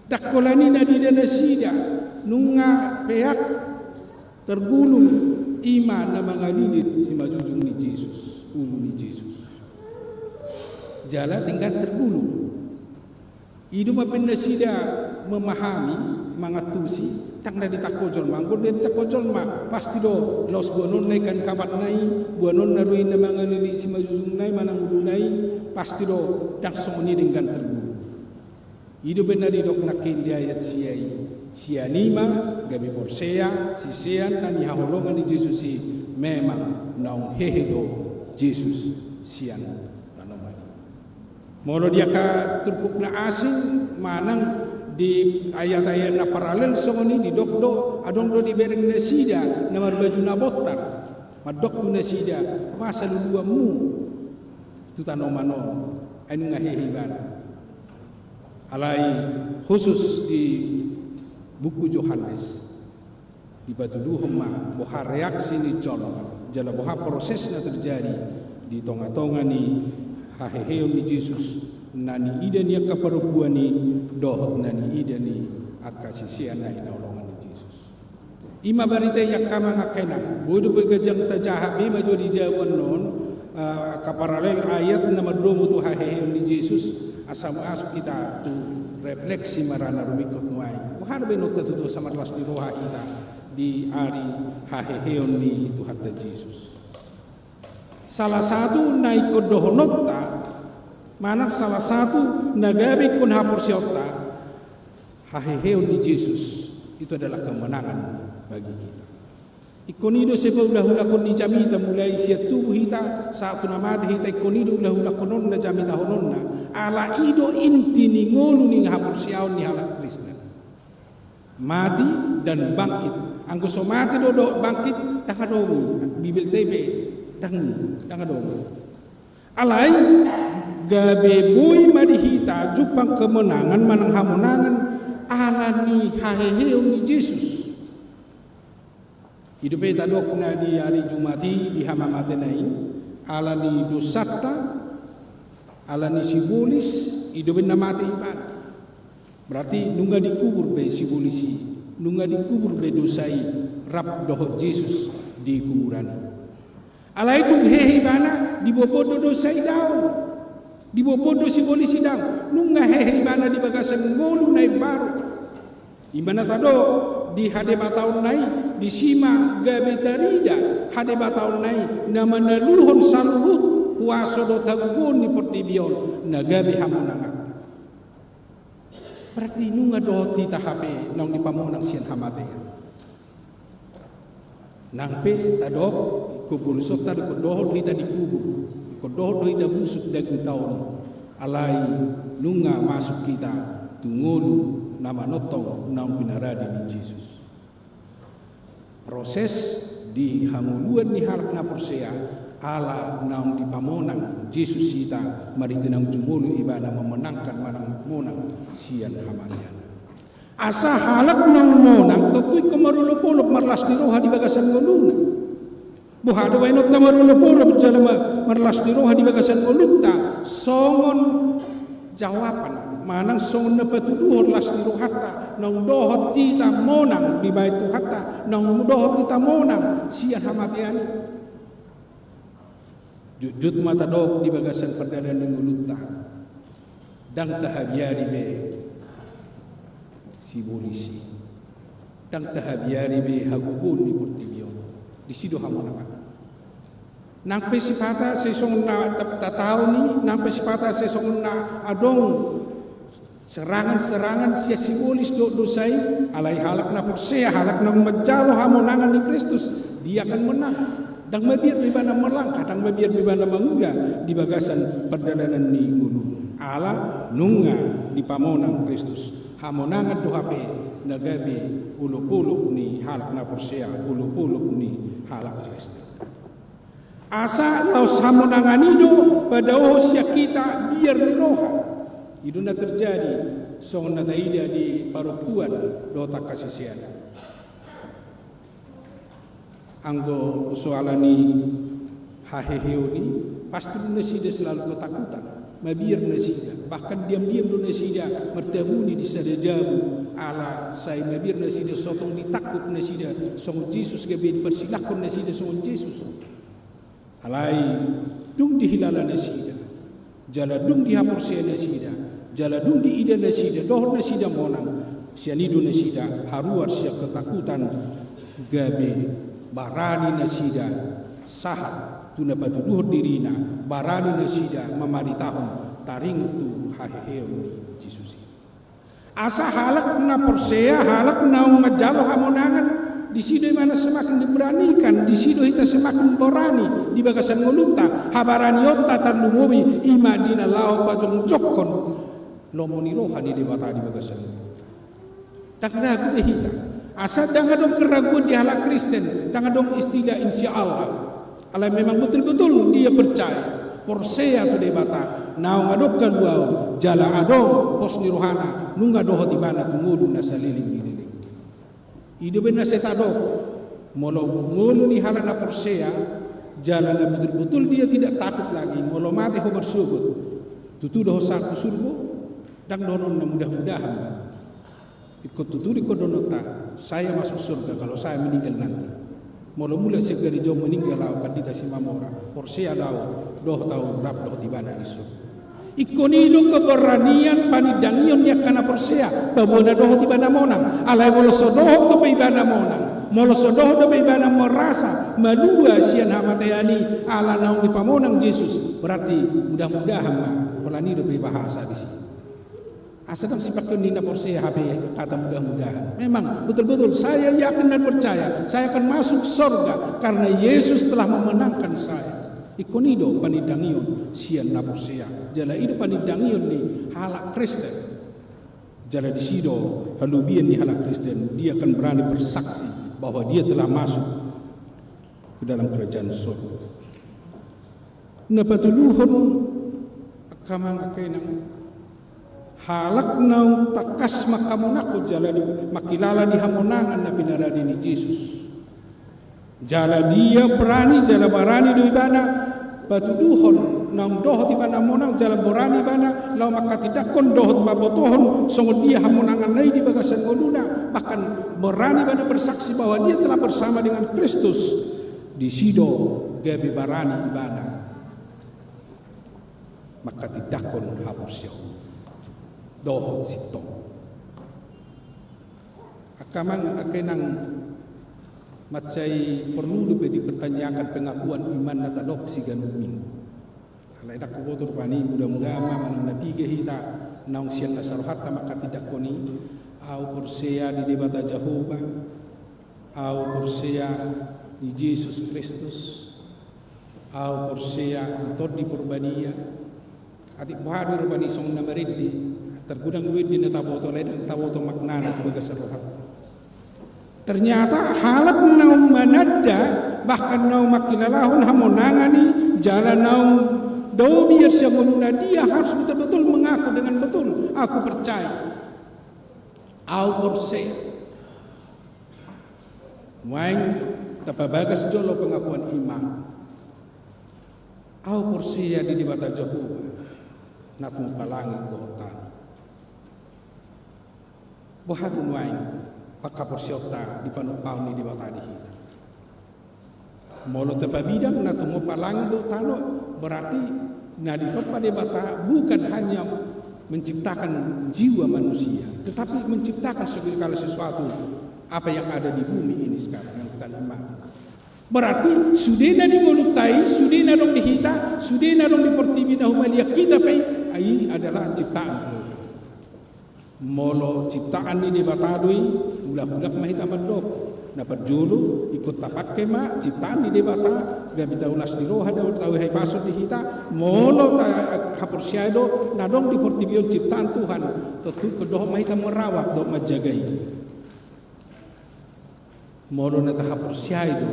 Ndang holan i na diida nasida nunga peak tergulung, i ma na mangalilit simanjujung ni Jesus, ulu ni Jesus. Jala denggan tergulung. I do ma baen nasida memahami, mangantusi, ndang na ditangko jolma. Anggo na ditangko jolma, pasti do laos boanonna i kan kapatna i, boanonna do i na mangalilit simanjujungna i manang uluna i, pasti do ndang songon i denggan tergulung. I do baen na didok nangkin di ayat sia i, sian i ma gabe porsea sisean na hinaholongan ni Jesus i, memang naung hehe do Jesus sian tanoman i. Molo di angka turpuk na asing manang di ayat-ayat na paralel songon i didok do, adong do dibereng nasida na marbaju na bontar, mandok tu nasida, boasa luluanmu tu tanoman on, ai nunga hehe ibana. Alai khusus di buku Johannes, dipatuduhon ma boha reaksi ni jolma, jala boha proses na terjadi di tonga-tonga ni haheheon ni Jesus, na niida ni angka parompuan i dohot na niida ni angka sisean na hinaholongan ni Jesus. I ma barita i angka amang angka inang, boi dope ganjang tajaha be ma jo di jabu annon, eh, angka paralel ayat na mardomu tu haheheon ni Jesus, asa masuk hita tu refleksi ma ra na rumingkot nuaeng. Boha do baenonta tutu asa marlas ni roha hita di ari haheheon ni Tuhanta Jesus. Salah satu na ingkon dohononta, manang salah satu na gabe ingkon haporseaonta, haheheon ni Jesus itu adalah kemenangan bagi kita. Ingkon i do sai paulak-ulakhon ni jamita, mulai sian tubu hita sahat tu na mate hita, ingkon i do ulak-ulakhononna, jamitahononna. Ala i do inti ni ngolu ni haporseaon ni halak Kristen. Mati dan bangkit. Anggo so mate do dohot bangkit, ndang adong i. Bibelta i pe ndang, ndang adong i. Alai gabe boi ma di hita jumpang kemenangan manang hamonangan ala ni haheheon ni Jesus. I dope tadok na di ari Jumat i di hamamatena i, ala ni dosanta, ala ni sibolis, i dope na mate ibana. Berarti nunga dikubur be sibolis i, nunga dikubur be dosa i rap dohot Jesus di kuburan i. Alai dung hehe ibana, diboanboan do dosa i daong, diboanboan do sibolis i daong, nunga hehe ibana di bagasan ngolu na imbaru. I ma na tadok, di hadebataonna i, disi ma gabe tarida hadebataonna i, na manaluhon saluhut huaso dohot hagogoon ni portibi on, na gabe hamonangan. Berarti nunga dohot hita hape naung dipamonang sian hamatean. Nang pe tadok, ingkon bolusonta do, ingkon dohot do hita dikubur, ingkon dohot do hita busuk dagingta on. Alai nunga masuk hita tu ngolu na manongtong naung pinarade ni Jesus. Proses di hangoluan ni halak na porsea, ala naung dipamonang Jesus hita, marhite naung jumolo ibana memenangkan manang monang sian hamatean. Asa halak naung monang tontu ingkon marolopolop marlas ni roha di bagasan ngoluna. Boha do baenonta marolopolop jala ma-, marlas ni roha di bagasan ngolunta? Songon jawaban manang songon na patuduhon las ni rohanta naung dohot hita monang dibahen Tuhanta, naung dohot hita monang sian hamatean i. Jotjot ma tadok di bagasan pardalanan ni ngolunta, ndang tahabiari be sibolis i, ndang tahabiari be hagogoon ni portibi on. Disi do hamonangan. Nang pe sipata sai songon na ta-, tataon i, nang pe sipata sai songon na adong serangan-serangan sian sibolis dohot dosa i, alai halak na porsea, halak na manjalo hamonangan ni Kristus, dia akan menang. Ndang mabiar do ibana melangkah, ndang mabiar do ibana mangula di bagasan pardalanan ni ngoluna. Ala nunga dipamonang Kristus. Hamonangan do hape na gabe olopolop ni halak na porsea, olopolop ni halak Kristen. Asa laos hamonangan i do padaohon sian hita biar ni roha. I do na terjadi songon na taida di parompuan dohot angka sisean. Anggo soalan ni haheheon i, pasti do nasida selalu ketakutan. Mabiar nasida, bahkan diam-diam do nasida martabuni di sada jabu, ala sai mabiar nasida so tong ditangkup nasida songon Jesus, gabe diparsilangkon nasida songon Jesus. Alai dung dihilala nasida, jala dung dihaporseai nasida, jala dung diida nasida dohot nasida monang, sian i do nasida haruar sian ketakutan, gabe barani nasida sahat tu na patuduhon dirina, barani nasida mamaritahon taringot tu haheheon ni Jesus i. Asa halak na porsea, halak naung manjalo hamonangan, disi do ibana semakin diberanikan, disi do hita semakin berani di bagasan ngolunta. Habaranionta tarlumobi i ma di na laho pajongjongkon lomo ni roha ni Debata di bagasan ngolunta. Ndang ragu be hita. Asa ndang adong keraguan di halak Kristen, ndang adong istilah insya Allah. Alai memang betul-betul dia percaya, porsea tu Debata, naung adong haluaon, jala adong pos ni rohana, nunga dohot ibana tu ngolu na saleleng ni leleng. I do umbahen na sai tadok, molo ngolu ni halak na porsea, jala na betul-betul dia tidak takut lagi, molo mate ho marsogot, tutu do ho sahat tu surgo? Ndang dohonon na mudah-mudahan. Ingkon tutu do ingkon dohononta, saya masuk surga kalau saya meninggal nanti. Molo mulak sian gareja on meninggal au, Pandita Simamora, porsea do au, dohot au rap dohot ibana di surga. Ingkon i do keberanian panindangion ni angka na porsea, paboa na dohot ibana monang. Alai molo so dohot dope ibana monang, molo so dohot dope ibana merasa malua sian hamatean i ala naung dipamonang Jesus, berarti mudah-mudahan ma, holan i dope bahasa disi. Asa ndang sipake ni na porsea hape kata mudah-mudahan. Memang betul-betul saya yakin dan percaya saya akan masuk sorga karena Yesus telah memenangkan saya. Ingkon i do panindangion sian na porsea, jala i do panindangion ni halak Kristen. Jala disi do halobian ni halak Kristen, dia akan berani bersaksi bahwa dia telah masuk ke dalam kerajaan sorga. Na patuduhon angka amang, angka inang, halak naung tangkas manghamonanghon jala di, mangkilala di hamonangan na pinarade ni Jesus. Jala dia berani, jala barani do ibana patuduhon naung dohot ibana monang, jala barani ibana laho manghatindanghon dohot mambotohon songon dia hamonanganna i di bagasan ngoluna, bahkan barani ibana bersaksi bahwa dia telah bersama dengan Kristus. Disi do gabe barani ibana manghatindanghon haporseaon dohot sintong. Angka amang, angka inang, mansai porlu dope dipertanyakan pengakuan iman na tadok siganup minggu. Alai ndang huboto rupani, mudah-mudahan ma manang na piga hita naung sian nasa rohanta manghatindanghon i: Ahu porsea di Debata Jahowa, ahu porsea di Jesus Kristus, ahu porsea di Tondi Porbadia. Atik boha do rupani songon na marende, targodang do ende na taboto, alai ndang taboto maknana tu bagasan rohanta. Ternyata halak naung mananda, bahkan naung mangkilalahon hamonangan i, jala naung dao biar sian ngoluna, dia harus betul-betul mengaku dengan betul, "Aku percaya. Ahu porsea." Nuaeng tapabagas jolo pengakuan iman. Ahu porsea di Debata Jahowa, na tumompa langit dohot tano. Boha do nuaeng panghaporseaonta di panompaon ni Debata di hita? Molo tapabidang na tumompa langit dohot tano, berarti na ditompa Debata bukan hanya menciptakan jiwa manusia, tetapi menciptakan segala sesuatu apa yang ada di bumi ini sekarang, yang kita nikmati. Berarti sude na di ngolunta i, sude na adong di hita, sude na adong di portibi na humaliang hita pe i, ai adalah ciptaan Tuhan. Molo ciptaan ni Debata do i, mulak-mulak ma hita mandok. Na parjolo, ingkon tapangke ma ciptaan ni Debata, gabe taulas ni roha do, tauhai pasu di hita. Molo tahaporseai do na adong di portibi on ciptaan Tuhan, tontu ingkon dohot ma hita merawat dohot manjaga i. Molo na tahaporseai do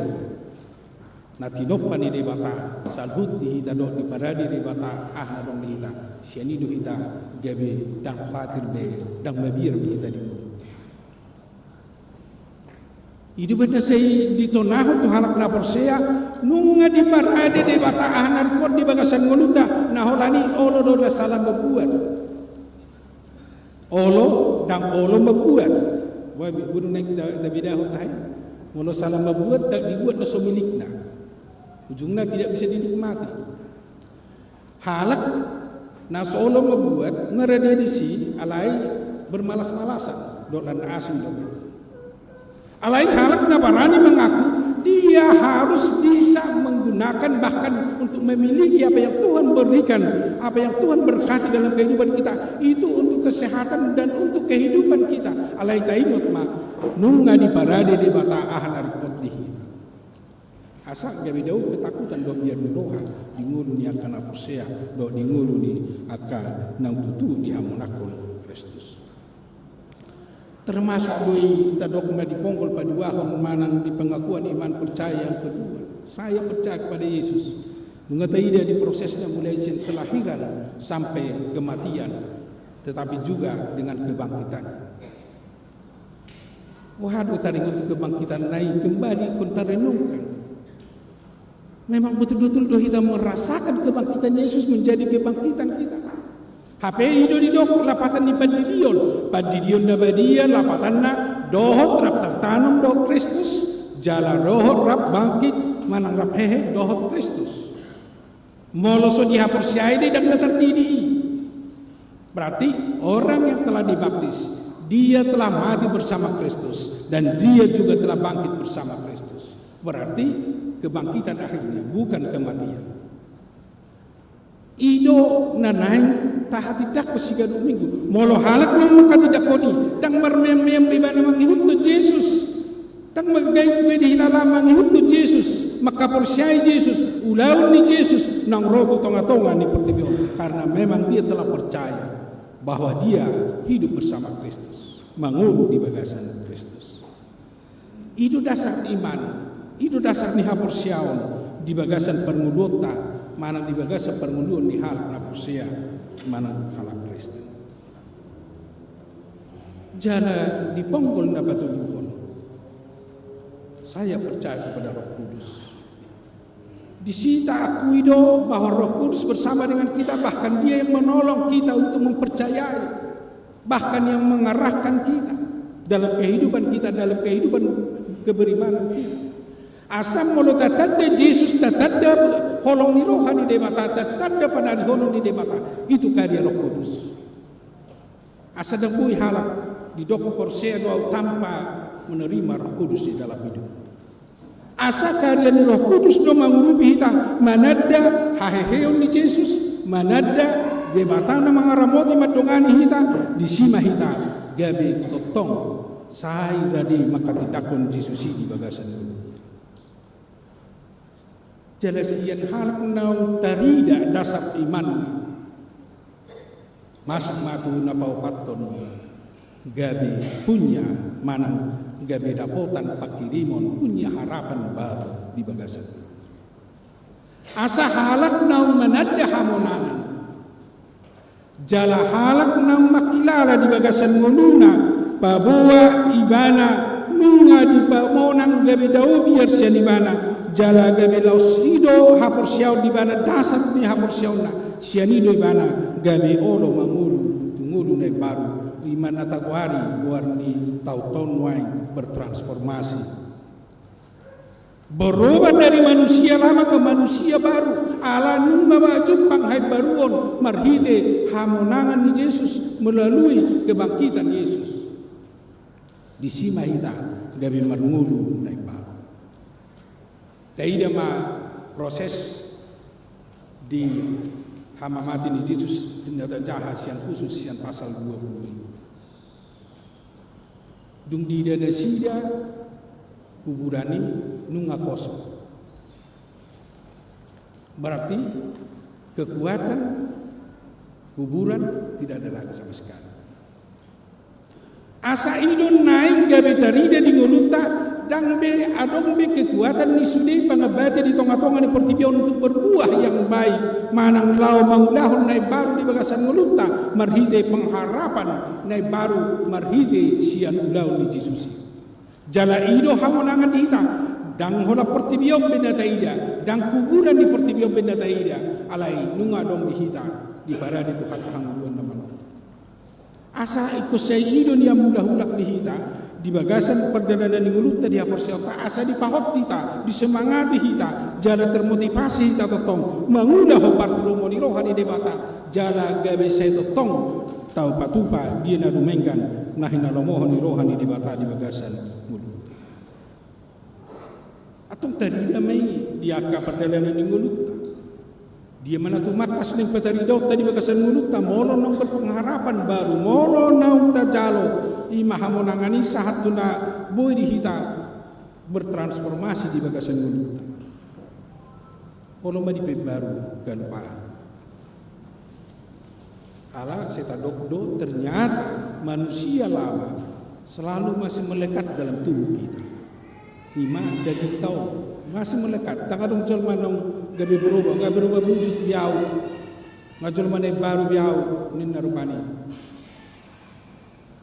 na tinompa ni Debata saluhut di hita dohot diparade Debata aha na adong di hita, sian i do hita gabe ndang khawatir be, ndang mabiar be hita di ngolu. I do umbahen na sai ditonahon tu halak na porsea, nunga diparade Debata aha na ringkot di bagasan ngolunta, na holan i olo do na salah mambuat. Olo, ndang olo mambuat. Wah, bi-, bodo naeng ta-, tabedahon tahe. Molo salah mambuat, ndang dibuat na so milikna. Ujungna tidak bisa dinikmati. Halak na so olo mambuat, na rade disi, alai bermalas-malasan, dohot na asing do. Alai halak na barani mengaku, dia harus bisa menggunakan, bahkan untuk memiliki apa yang Tuhan berikan, apa yang Tuhan berkati dalam kehidupan kita, itu untuk kesehatan dan untuk kehidupan kita. Alai taingot ma, nunga diparade Debata aha na ringkot di hita. Asa gabe dao ketakutan dohot biar ni roha di ngolu ni angka na porsea, dohot di ngolu ni angka naung tutu dihamonangkon Kristus. Termasuk do i tadok na di ponggol paduahon manang di pengakuan iman percaya yang kedua. Saya percaya kepada Yesus. Nunga taida di prosesna mulai sian kelahiran sampai kematian, tetapi juga dengan kebangkitan. Wah, do taringot kebangkitan na i kembali ingkon tarenungkan. Memang betul-betul do hita merasakan kebangkitan Yesus menjadi kebangkitan kita. Hape i do didok lapatan ni pandidion. Pandidion na badia lapatanna dohot rap tartanom dohot Kristus, jala dohot rap bangkit manang rap hehe dohot Kristus. Molo so dihaporseai do i, ndang na tardidi i. Berarti orang yang telah dibaptis, dia telah mati bersama Kristus dan dia juga telah bangkit bersama Kristus. Berarti kebangkitan akhirnya bukan kematian. I do na naeng tahatindangkon siganup minggu. Molo halak naung manghatindangkon i, ndang marmeam-meam ibana mangihuthon Jesus. Ndang manggaik be di hinalana mangihuthon Jesus, manghaporseai Jesus, ulaon ni Jesus naung ro tu tonga-tonga ni portibi on. Karena memang dia telah percaya bahwa dia hidup bersama Kristus, mangolu di bagasan Kristus. I do dasar iman, i do dasar ni haporseaon di bagasan parngoluonta, manang di bagasan parngoluon ni halak na porsea, manang halak Kristen. Jala di ponggol na patoluhon, saya percaya kepada Roh Kudus. Disi taakui do bahwa Roh Kudus bersama dengan kita, bahkan Dia yang menolong kita untuk mempercayai, bahkan yang mengarahkan kita dalam kehidupan kita, dalam kehidupan keberimanan kita. Asa molo tatanda Jesus, tatanda holong ni roha ni Debata, tatanda panarihonon ni Debata, itu karya Roh Kudus. Asa ndang boi halak didok porsea do au tanpa menerima Roh Kudus di dalam hidup. Asa karya ni Roh Kudus do mangurupi hita mananda haheheon ni Jesus, mananda Debata na mangaramoti mandongani hita, disi ma hita gabe tongtong sai rade manghatindanghon Jesus i di bagasan ngolu. Jala sian halak naung tarida dasar imanna, masuk ma tu na paopathon, gabe punya manang gabe dapotan panghirimon, punya harapan baru di bagasan. Asa halak naung mananda hamonangan, jala halak naung mangkilala di bagasan ngoluna, paboa ibana nunga dipamonang gabe dao biar sian ibana, jala gabe laos i do haporseaon di ibana, dasar ni haporseaonna, sian i do ibana gabe olo mangolu tu ngolu na imbaru, i ma na tagoari goar ni taontaon nuaeng bertransformasi. Berubah dari manusia lama ke manusia baru, ala nunga jumpang haimbaruon marhite hamonangan ni Jesus melalui kebangkitan Yesus. Disi ma hita gabe marngolu na imbaru. Taida ma proses di hamamate ni Jesus di na tajaha sian khusus sian pasal dua puluh i. Dung diida nasida, kuburan i nunga kosong. Berarti kekuatan kuburan tidak ada lagi sama sekali. Asa i do naeng gabe tarida di ngolunta, ndang be adong be kekuatan ni sude pangambate di tongatonga ni portibi on untuk berbuah yang baik, manang laho mangulahon na imbaru di bagasan ngolunta marhite pengharapan na imbaru marhite sian ulaon ni Jesus i. Jala i do hamonangan di hita, ndang holan portibi on be na taida, ndang kuburan ni portibi on be na taida, alai nunga adong di hita diparade Tuhan hangoluan na malo. Asa ingkon sai i do nian mulak-mulak di hita di bagasan pardalanan ni ngolunta di haporseaonta, asa dipahot hita, disemangati hita, jala termotivasi hita tongtong mangula hombar tu lomo ni roha ni Debata, jala gabe sai tongtong taupatupa dia na dumenggan na hinalomohon ni roha ni Debata di bagasan ngolunta. Antong tarida ma i di angka pardalanan ni ngolunta. Dia ma na tumangkas naeng pataridaonta di bagasan ngolunta, molo naung berpengharapan baru, molo naung tajalo i ma hamonangan i sahat tu na boi di hita bertransformasi di bagasan ngolunta. Olo ma dipaimbaru ganup aha. Ala sai tadok do, ternyata manusia lama selalu masih melekat dalam tubuh kita. I ma dagingta on masih melekat. Ndang adong jolma naung gabe berubah, gabe berubah wujud be au, nga jolma na imbaru be au, ninna rupani.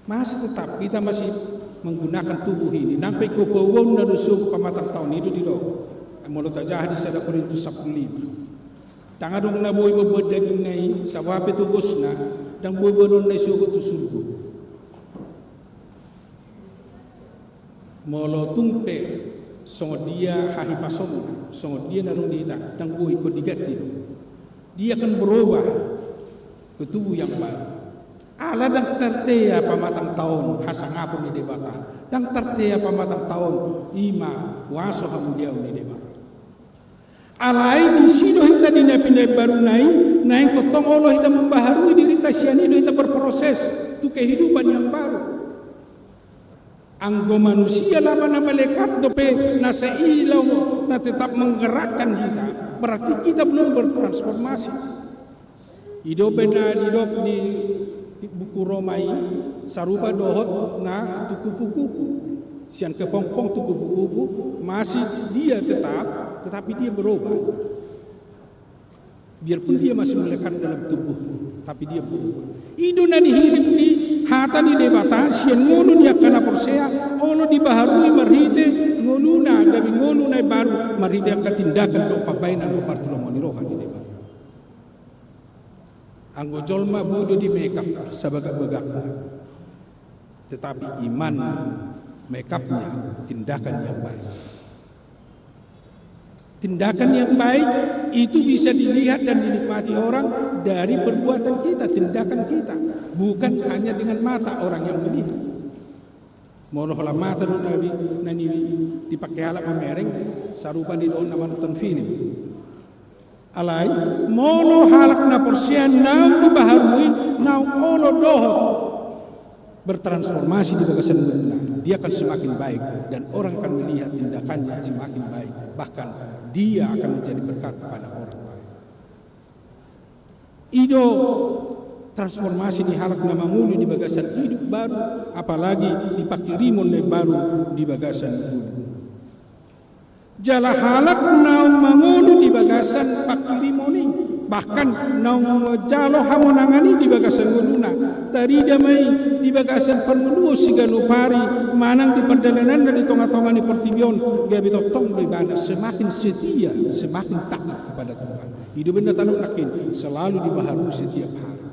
Masih tetap kita masih menggunakan tubuh ini. Nang pe ingkon pauaonna do suhut pamatangta on, i do didok. Molo tajaha di sada Korintus sampulu lima. Ndang adong na boi mamboan dagingna i, saboa pe togosna, ndang boi boanonna i sogot tu surgo. Molo tung pe songon dia hahipasonna, songon dia na adong di hita, ndang boi, ingkon diganti do. Dia akan berubah ke tubuh yang baru. Ala ndang tartea pamatangta on hasangapon ni Debata, ndang tartea pamatangta on i ma kuaso hamuliaon ni Debata. Alai disi do hita di na pinaimbaruna i, naeng tongtong olo hita membaharui dirinta, sian i do hita berproses tu kehidupan yang baru. Anggo manusia lama na melekat dope na seilang na tetap menggerakkan hita, berarti kita belum bertransformasi. I do pe na didok di buku Roma i, sarupa dohot na tu kupu-kupu. Sian kepompong tu kupu-kupu, masih dia tetap, tetapi dia berubah. Biarpun dia masih melekat dalam tubuh, tapi dia berubah. I do na nihirim ni hata ni Debata sian ngolu ni angka na porsea, olo dibaharui marhite ngoluna gabe ngolu na imbaru, marhite angka tindakan dohot pambahenan dohot partulomo ni roha ni Debata. Anggo jolma boi do di-make up sabagak-bagakna, tetapi iman make up-nya tindakan yang baik. Tindakan yang baik itu bisa dilihat dan dinikmati orang dari perbuatan kita, tindakan kita, bukan hanya dengan mata orang yang melihat. Molo holan mata do na di, na di, dipake halak mamereng, sarupa do i dohot na manonton film. Alai, molo halak na porsea naung dibaharui, naung olo dohot bertransformasi di bagasan ngoluna, dia akan semakin baik dan orang akan melihat tindakannya semakin baik, bahkan dia akan menjadi berkat kepada orang lain. I do transformasi ni halak na mangolu di bagasan hidup baru, apalagi di pangkirimon na baru di bagasan ngolu. Jala halak naung mangolu di bagasan pangkirimon i, bahkan naung manjalo hamonangan i di bagasan ngoluna, tarida ma i di bagasan parngoluon siganup ari manang di pardalananna di tonga-tonga ni portibi on, gabe tongtong do ibana semakin setia, semakin taat kepada Tuhan. I do umbahen na tadok nangkin, selalu dibaharui setiap hari.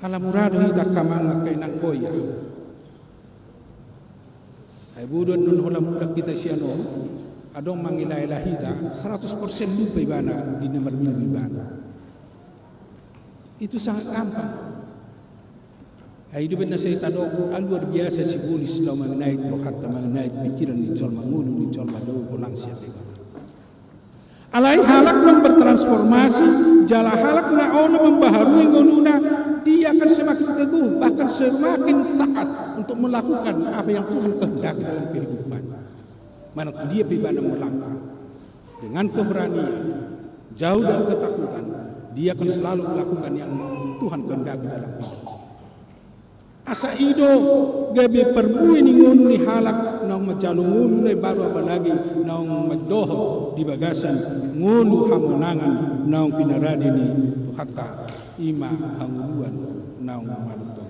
Ala mura do hita angka amang, angka inang, hoiya. Ai bodo annon holan mulak hita sian on, adong mangela-ela hita, seratus persen lupa ibana di na marminggu ibana. Itu sangat gampang. Ai i do umbahen na sai tadok, ah, luar biasa sibolis laho mangenait rohanta, mangenait pingkiran ni jolma, ngolu ni jolma, dao holan sian Debata. Alai halak naung bertransformasi, jala halak na olo membaharui ngoluna, dia akan semakin teguh, bahkan semakin taat untuk melakukan apa yang Tuhan kehendaki dalam kehidupannya. Manang tu dia pe ibana melangkah, dengan keberanian, jauh dari ketakutan, dia akan selalu melakukan yang Tuhan kehendaki dalam hidup. Asa i do gabe parbue ni ngolu ni halak naung manjalo ngolu na baru, apalagi naung mandohot di bagasan ngolu hamonangan naung pinarade ni Tuhanta, i ma hangoluan naung malum tong.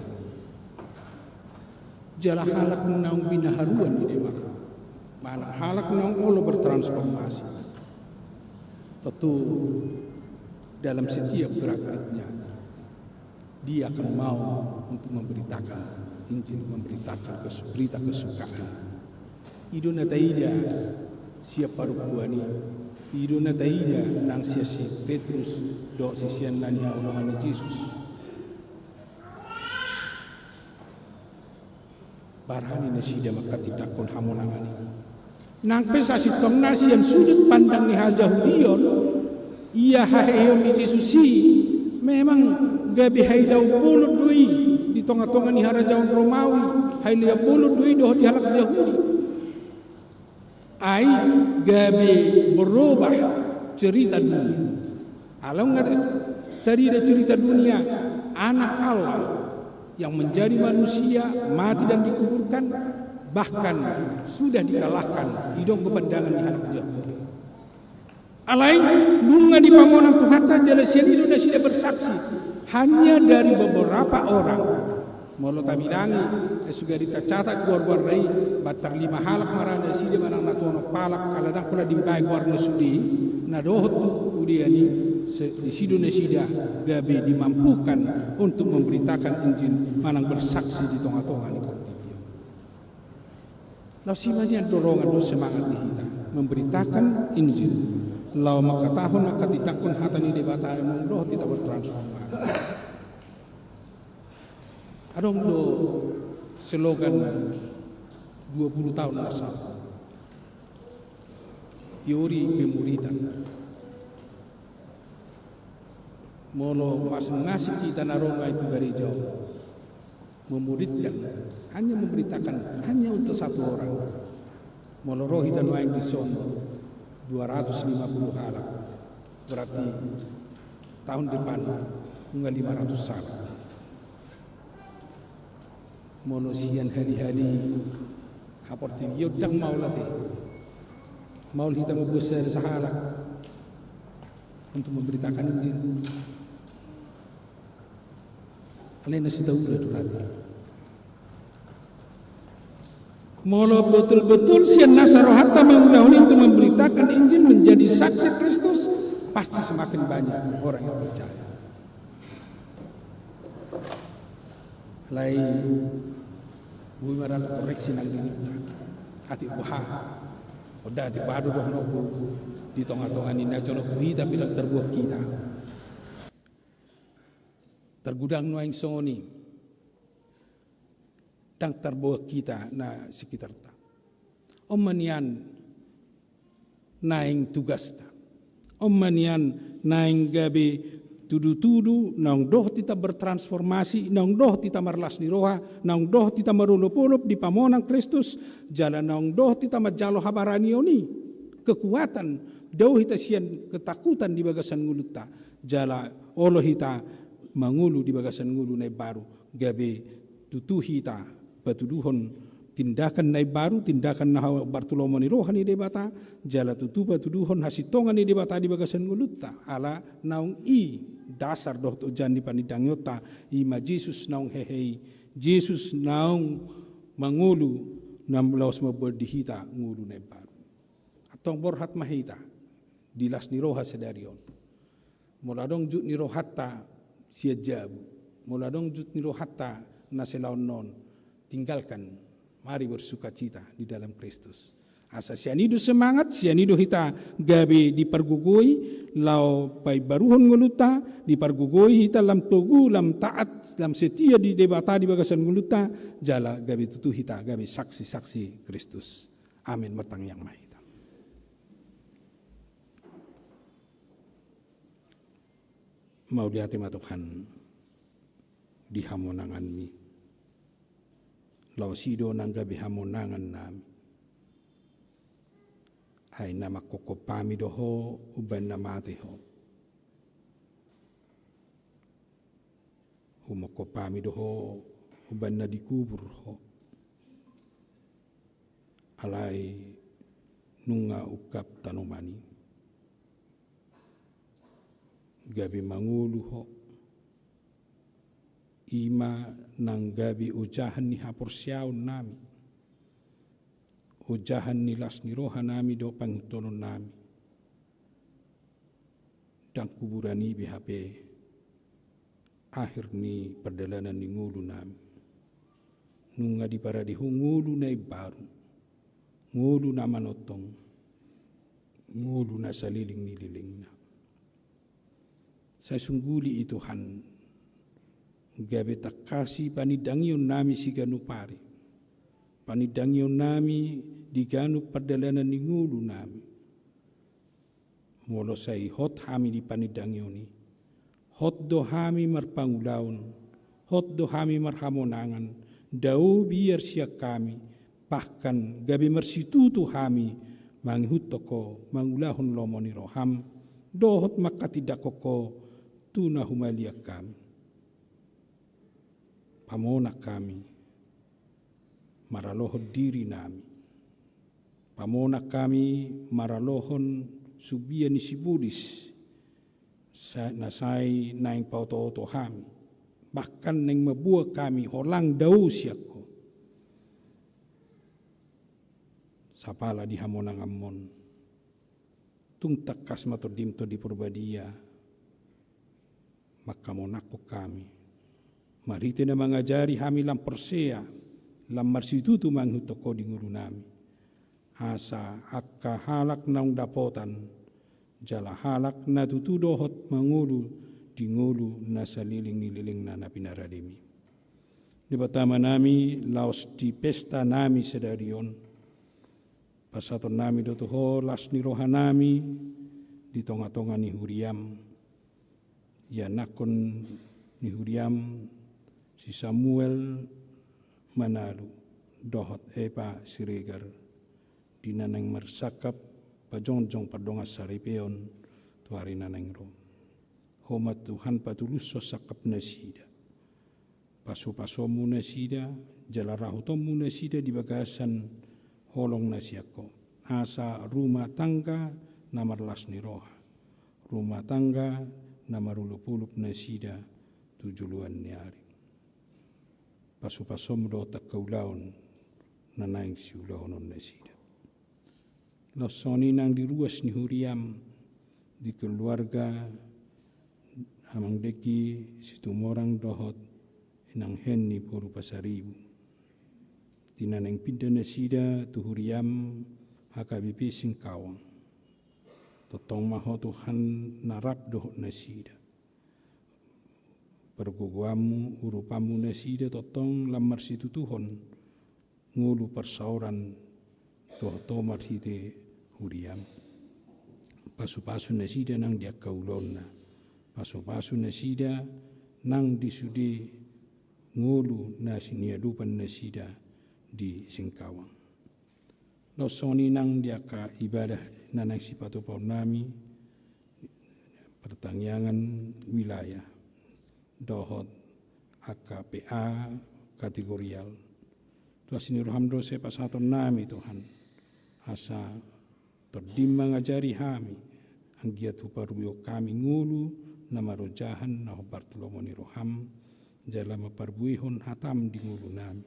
Jala halak naung binaharuan i, dia maka, manang halak naung olo bertransformasi, tentu dalam setiap gerak-geriknya, dia akan mau untuk memberitakan Injil, memberitakan kes-, berita kesukaan. I do na taida sian parompuan i, i do na taida nang sian si Petrus dohot sisean na nihaholongan ni Jesus. Barani nasida manghatindanghon hamonangan i. Nang pe sasintongna sian sudut pandang ni hajahudion, ia haheheon ni Jesus i memang gabe hailean bolon do i di tonga-tonga ni harajaon Romawi, hailean bolon do i dohot di halak Jahudi. Ai gabe berubah cerita dunia. Alai nunga tarida cerita dunia, Anak Allah yang menjadi manusia, mati dan dikuburkan, bahkan sudah dikalahkan, i do anggo pandangan ni halak Jahudi. Alai nunga dipamonang Tuhanta, jala sian i do nasida bersaksi, hanya dari beberapa orang. Molo tabilangi, eh, sudah tacatat goar-goarna i, batar lima halak ma ra nasida manang na tu onom halak, ala ndang pola dibaen goarna sude, na dohot tu udean i, se-, disi do nasida gabe dimampukan untuk memberitakan Injil manang bersaksi di tonga-tonga ni portibi on. Laos i ma nian dorongan dohot semangat di hita memberitakan Injil, laho mangkatahon, manghatindanghon hata ni Debata, naung dohot hita bertransformasi. Adong do slogan dua puluh tahun Nasrul, teori pemuritan. Molo masing-masing hita na ro nuaeng tu gareja on, memuridkan, hanya memberitakan, hanya untuk satu orang. Molo ro hita nuaeng dison dua ratus lima puluh halak, berarti tahun depan nunga lima ratus halak. Molo sian hali-hali haportibion, ndang maol ate. Maol hita mambuat sada sahalak untuk memberitakan Injil. Alai na sitaula do hita. Molo betul-betul sian nasa rohanta mangulahon i untuk memberitakan Injil, menjadi saksi Kristus, pasti semakin banyak orang yang percaya. Alai boi ma ra koreksi nang diri. Atik boha? Ndang atik boha do dohononku di tonga-tonga ni na jolo tu hita pe ndang tarbuat hita. Targudang nuaeng songon i. Ndang tarboan hita na sekitarta. On ma nian naeng tugasta. On ma nian naeng gabe tudutudu, naung dohot hita bertransformasi, naung dohot hita marlas ni roha, naung dohot hita marolopolop di pamonang Kristus, jala naung dohot hita manjalo habaranion i, kekuatan, dao hita sian ketakutan di bagasan ngolunta, jala olo hita mangolu di bagasan ngolu na imbaru, gabe tutu hita patuduhon tindakan na imbaru, tindakan na hombar tu lomo ni roha ni Debata, jala tutu patuduhon hasintongan ni Debata di bagasan ngolunta, ala naung i dasar dohot ojahan ni panindangionta, i ma Jesus naung hehe i, Jesus naung mangolu, na laos mamboan di hita ngolu na imbaru. Antong borhat ma hita di las ni roha sadari on. Molo adong jut ni rohanta sian jabu, molo adong jut ni rohanta na silaon on, tinggalkan, mari bersukacita di dalam Kristus. Asa sian i do semangat, sian i do hita gabe dipargogoi laho paimbaruhon ngolunta, dipargogoi hita lam togu, lam taat, lam setia di Debata di bagasan ngolunta, jala gabe tutu hita gabe saksi-saksi Kristus. Amin. Martangiang ma hita. Mauliate ma Tuhan di hamonanganMi. Laos i do nang gabe hamonangan nami. Ai na manghophop hami do Ho umbahen na mate Ho. Humanghophop hami do Ho umbahen na dikubur Ho. Alai nunga ungkap tanoman i. Gabe mangolu Ho. I ma nang gabe ojahan ni haporseaon nami. Ojahan ni las ni roha nami dohot pangihuthon nami. Ndang kuburan i be hape akhir ni pardalanan ni ngolu nami. Nunga diparade Ho ngolu na imbaru, ngolu na manongtong, ngolu na saleleng ni lelengna. Sai sungguli i Tuhan, gabe tangkasi panindangion nami siganup ari, panindangion nami di ganup pardalanan ni ngolu nami. Molo sai hot hami di panindangion i, hot do hami marpangulaon, hot do hami marhamonangan, dao biar sian hami, bahkan gabe marsitutu hami mangihuthon Ho, mangulahon lomo ni roham, dohot manghatindanghon Ho tu na humaliang hami. Pamonang hami, maralohon diri nami. Pamonang hami maralohon sumbia ni sibolis, sa-, na sai naeng paotooto hami, bahkan naeng mamboan hami holang dao sian Ho. Sapala di hamonanganmon, tung tangkas ma Tondim Tondi Parbadia manghamonanghon hami. Marhite na mangajari hami lam porsea, lam marsitutu mangihuthon Ho di ngolu nami. Asa angka halak naung dapotan, jala halak na tutu dohot mangolu di ngolu na saleleng ni lelengna na pinarademi. Debata Ama nami, laos di pesta nami sadari on, pasahaton nami do tu Ho las ni roha nami di tongatonga ni huriam, ianakhon ni huriam si Samuel Manalu dohot Epa Siregar, di na naeng marsangkap pajongjong pardongansaripeon tu ari na naeng ro. Ho ma Tuhan patulushon sangkap nasida. Pasupasonmu nasida, jala rahutonmu nasida di bagasan holong na sian Ho. Asa rumah tangga na marlas ni roha, rumah tangga na marolopolop nasida tu joloan ni ari. Pasupasonmu dohot angka ulaon na naeng siulahonon nasida. Laos songon i nang di ruas ni huriam, di keluarga Amang Dengki Situmorang dohot Inang Henni boru Pasaribu. Di na naeng pinda nasida tu huriam H K B P Singkawang. Tongtong ma Ho Tuhan na rap dohot nasida. pargogoanmu, urupanmu nasida tongtong lam marsitutuhon ngolu parsaoran dohot Ho marhite huriam. Pasupasu nasida nang di angka ulaonna. Pasupasu nasida nang di sude ngolu na siniadopan nasida di Singkawang. Laos songon i nang di angka ibadah na naeng sipatupaonnami, partangiangan wilayah dohot angka P A kategorial. Tu asi ni roham do sai pasahatonnami Tuhan, asa Tondim mangajari hami, anggiat huparbuehon hami ngolu na marojahan na hombar tu lomo ni roham, jala mamparbuehon hatam di ngolunami.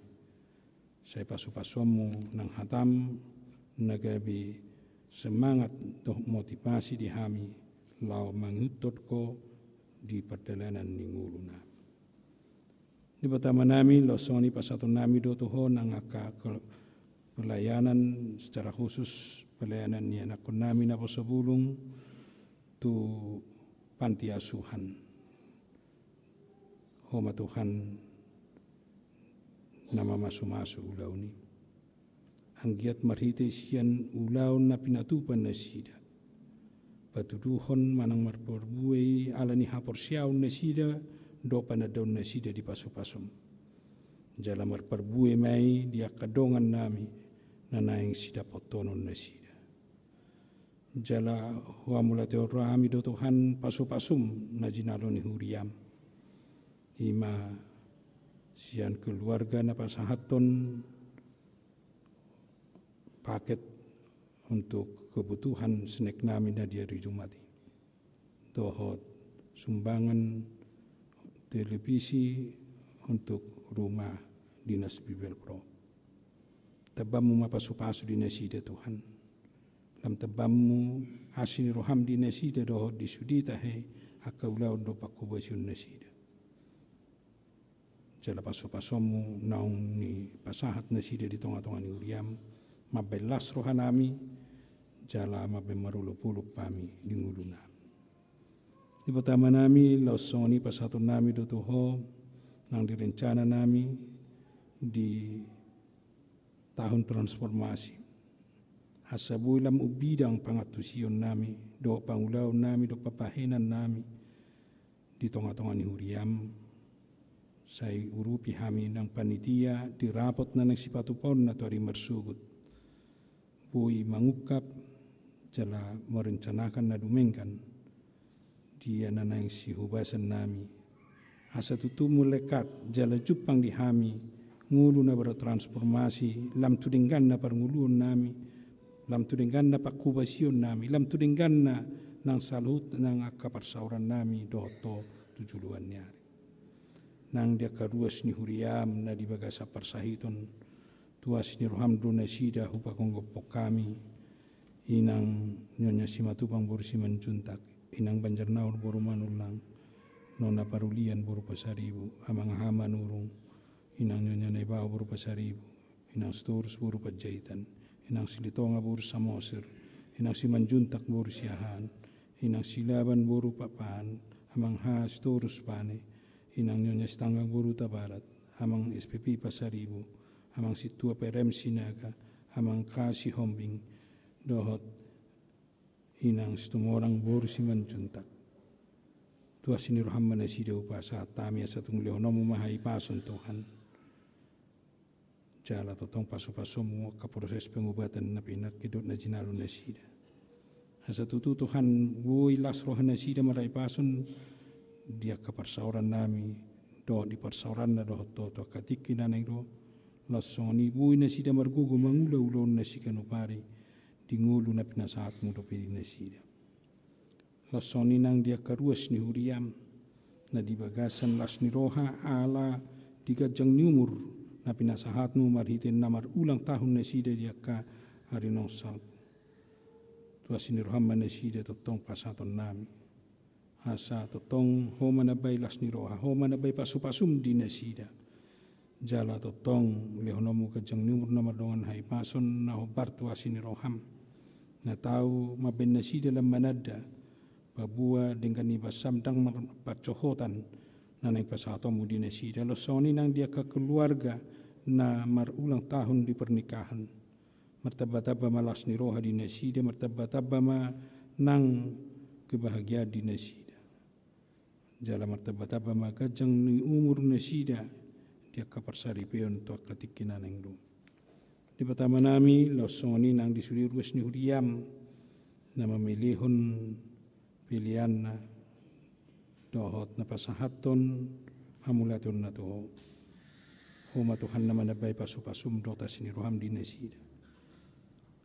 Sai pasupasuonmu nang hatam na gabe semangat dohot motivasi di hami laho mangihuthon Ho di pardalanan ni ngolunami. Debata Amanami, laos songon i pasahatonnami do tu Ho nang angka ke-, pelayanan secara khusus, pelayanan ni anakkonnami naposobulung tu panti asuhan. Ho ma Tuhan na mamasumasu ulaon i. Anggiat marhite sian ulaon na pinatupa nasida, patuduhon manang marparbue i ala ni haporseaon nasida dohot panandaon nasida di pasupasum. Jala marparbue ma i di angka dongannami na naeng sidapothonon nasida. Jala huamauliatehon rohami do Tuhan pasupasum na jinalo ni huriam. I ma sian keluarga na pasahathon paket untuk kebutuhan snacknami na di ari Jumat i. Dohot sumbangan televisi untuk rumah dinas Bibelvrouw. Tambammu ma pasupasu di nasida Tuhan. Lam tambammu asi ni roham di nasida dohot di sude tahe angka ulaon dohot pangkobasion nasida. Jala pasupasuonmu naung nipasahat nasida di tongatonga ni huriam, mambahen las rohanami, jala mambahen marolopolop hami di ngolunami. Debata Amanami, laos songon i pasahatonnami do tu Ho nang di rencananami di tahun transformasi. Asa boi lam umbidang pangantusionnami dohot pangulaonnami dohot pambahenannami di tongatonga ni huriam. Sai urupi hami nang panitia di rapot na naeng sipatupaonna tu ari marsogot. Boi mangungkap jala merencanakan na dumenggan dia na naeng sihobasannami. Asa tutu melekat jala jumpang di hami ngolu na bertransformasi, lam tu dengganna parngoluonnami, lam tu dengganna pangkobasionnami, lam tu dengganna nang saluhut nang angka parsaorannami dohot Ho tu joloan ni ari. Nang di angka ruas ni huriam na di bagasan parsahiton, tu asi ni roham do nasida hupagomgophon hami, inang Nyonya Simatupang boru Simanjuntak, inang Banjarnaur boru Manullang, nona Parulian boru Pasaribu, amang Hamanurung, inang Nyonya Naibao boru Pasaribu, inang Sitorus boru Panjaitan, inang Silitonga boru Samosir, inang Simanjuntak boru Siahaan, inang Silaban boru Pakpahan, amang H Sitorus Pane, inang Nyonya Sitanggang boru Tabarat, amang S P P Pasaribu, amang Sintua P R M Sinaga, amang K Sihombing, dohot inang Situmorang boru Simanjuntak. Tu asi ni roham ma nasida hupasahat hami asa tung lehononmu ma hahipason Tuhan. Jala tongtong pasupasuonmu angka proses pengobatan na pinangkidot na jinalo nasida. Asa tutu Tuhan boi las roha nasida marhahipason di angka parsaorannami dohot di parsaoranna dohot Ho tu angka tingki na naeng ro. Laos songon i boi nasida margogo mangula ulaon na siganup ari di ngolu na pinasahatmu dope di nasida. Laos songon i nang di angka ruas ni huriam na di bagasan las ni roha ala di ganjang ni umur na pinasahatmu marhite na marulang tahun nasida di angka ari naung salpu. Tu asi ni roham ma nasida tongtong pasahatonnami. Asa tongtong Ho manambai las ni roha, Ho manambai pasupasum di nasida. Jala tongtong lehononmu ganjang ni umur na mardongan hahipason na hombar tu asi ni roham, na tau mambahen nasida lam mananda paboa denggan ni basam ndang marpansohotan na naeng pasahatonmu di nasida, laos songon i nang di angka keluarga na marulang tahun di pernikahan. Martambatamba ma las ni roha di nasida, martambatamba ma nang kebahagiaan di nasida. Jala martambatamba ma ganjang ni umur nasida di angka parsaripeon tu angka tingki na naeng ro. Debata Amanami, laos songon i nang di sude ruas ni huriam na mamelehon peleanna dohot na pasahathon hamauliateonna tu Ho. Ho ma Tuhan na manambai pasupasum dohot asi ni roham di nasida.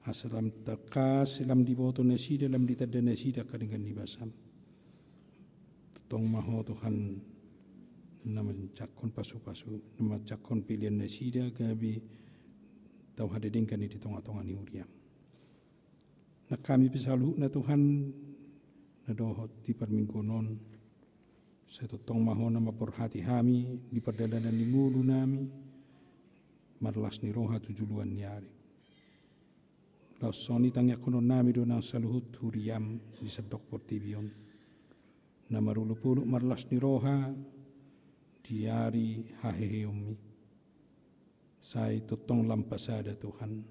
Asa lam tangkas, lam diboto nasida, lam ditanda nasida angka denggan ni basam. Tongtong ma Ho Tuhan na manjangkon pasupasu, na manjangkon pelean nasida gabe tau hadedenggan i di tongatonga ni huriam. Nang hami pe saluhutna Tuhan na dohot di parmingguon on, sai tongtong ma Ho na mamborhati hami di pardalanan ni ngolunami, marlas ni roha tu joloan ni ari. Laos songon i tangiangkononnami do nang saluhut huriam di sandok portibi on, na marolopolop marlas ni roha di ari haheheonmi. Sai tongtong lam pasada Tuhan,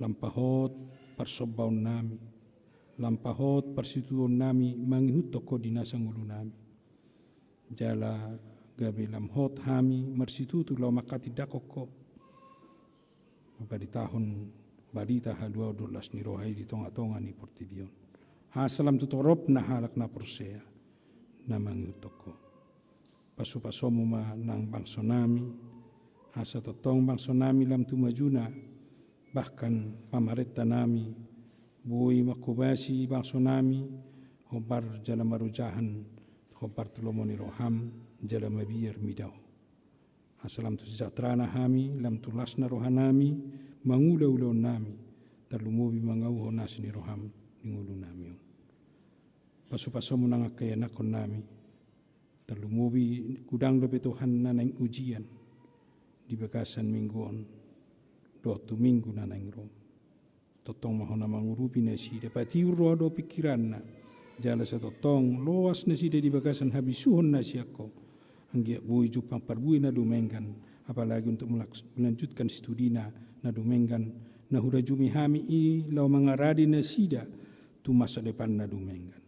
lam pahot parsombaonnami, lam pahot parsitutuonnami mangihuthon Ho di nasa ngolunami. Jala gabe lam hot hami marsitutu laho manghatindanghon Ho, mambaritahon barita haluaon dohot las ni roha i di tongatonga ni portibi on. Asa lam tu toropna halak na porsea na mangihuthon Ho. Pasupasonmu ma nang bangsonami, asa tongtong bangsonami lam tu majuna, bahkan pamarentanami boi manghobasi bangsonami hombar jala marojahan hombar tu lomo ni roham jala mabiar mida Ho. Asa lam tu sejahterana hami, lam tu lasna rohanami mangula ulaonnami, tarlumobi mangauhon asi ni roham di ngolunami on. Pasupasonmu nang angka ianakhonnami, tarlumobi godang dope Tuhan na naeng ujian di bagasan minggu on dohot tu minggu na naeng ro. Tongtong ma Ho na mangurupi nasida, patiur roha dohot pingkiranna, jala sai tongtong loas nasida di bagasan habisuhon na sian Ho, anggiat boi jumpang parbue na dumenggan, apalagi untuk melaks-, melanjutkan studina na dumenggan na hurajumi hami i laho mangarade nasida tu masa depan na dumenggan.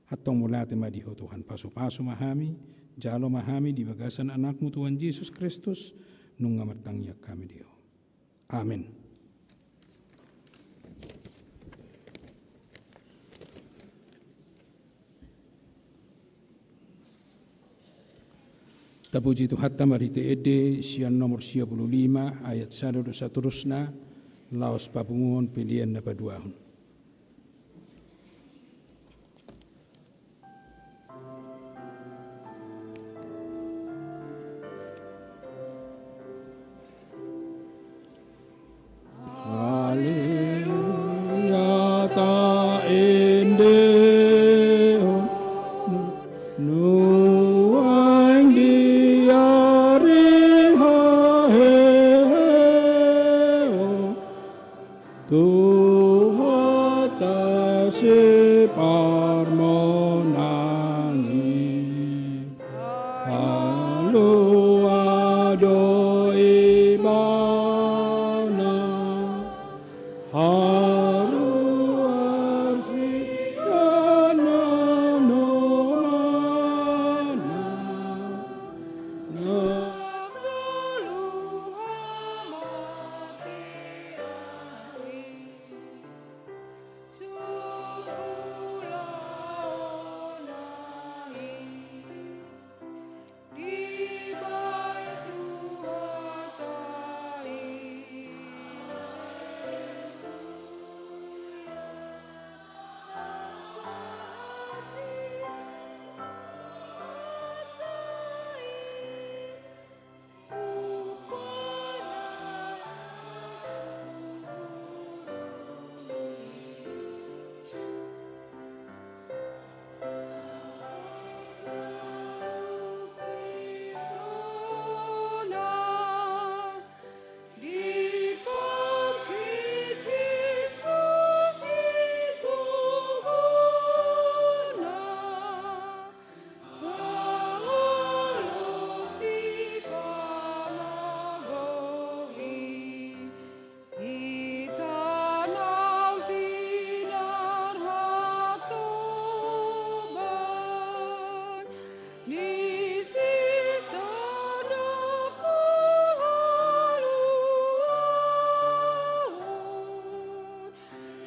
Antong mauliate ma di Ho Tuhan, pasupasu ma hami, jalo ma hami di bagasan Anakmu Tuhan Jesus Kristus, nunga martangiang hami di Ho. Amen. Tapuji Tuhanta marhite ende sian nomor sia pulu lima ayat sada dohot saterusna, laos papunguhon pelean na paduahon. Haleluya, taendehon nuaeng di ari haheheon. Tuhanta siparmonang i, haluaon do Ibana, haruar sian na nolangna.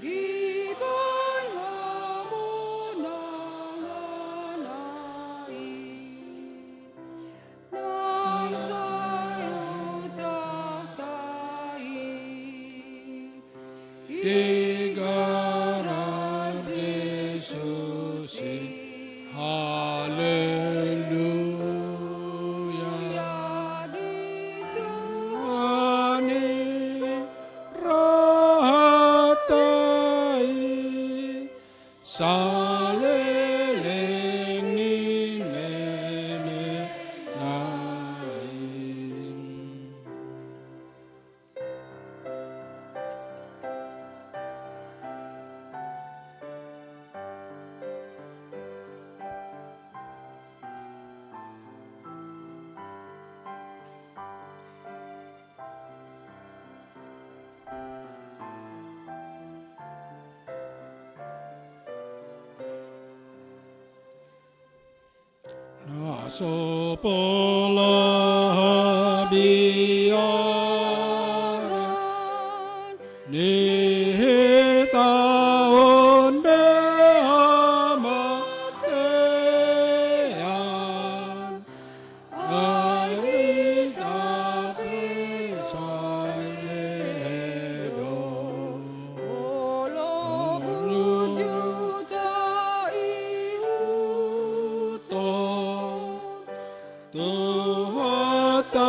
Ibaen hamonangan i, nang sai utahta i. Di goar Jesus i. Haleluya. Di Tuhan i rohanta i, saleleng ni lelengna i. Na so pola habiaran ni hita on be hamatean, ai hita pe sai do. Olo, olo, juta ihuthon Tuhanta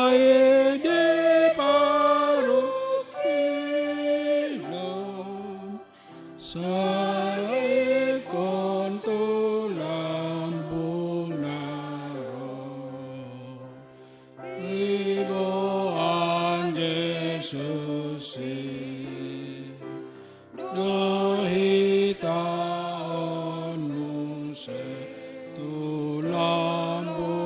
i di parungkilon, sai ingkon tu lambungna ro. Iboan Jesus i do hita on muse tu lambungna.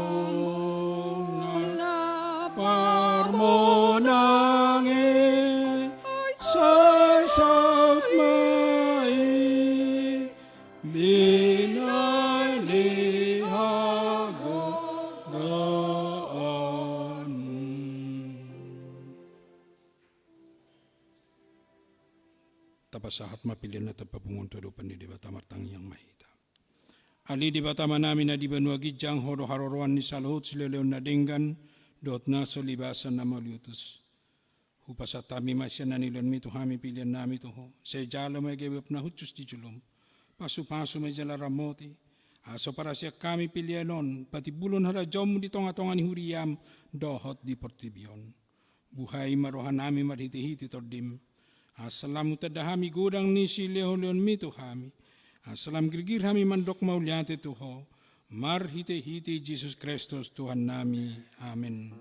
Parmonang i sai saut ma i, binahen ni hagogoon. Tapasahat ma pelean nami, tapapungu tu adopan ni Debata, martangiang ma hita. Ale Debata Amanami na di banua ginjang, Ho do haroroan ni saluhut silehon na denggan dohot na so libasan na mauliutus. Hupasahat hami ma sian na nilehonmi tu hami pelean nami tu Ho. Sai jalo ma i gabe uap na hushus di jolom. Pasupasu ma i jala ramoti, asa so parasian hami pelean on patimbulhon harajaonmu di tongatonga ni huriam dohot di portibi on. Buhai ma rohanami marhitehite Tondim, asa lam hutanda hami godang ni silehonlehonmi tu hami, asa lam girgir hami mandok mauliate tu Ho, marhitehite Jesus Kristus Tuhannami. Amen.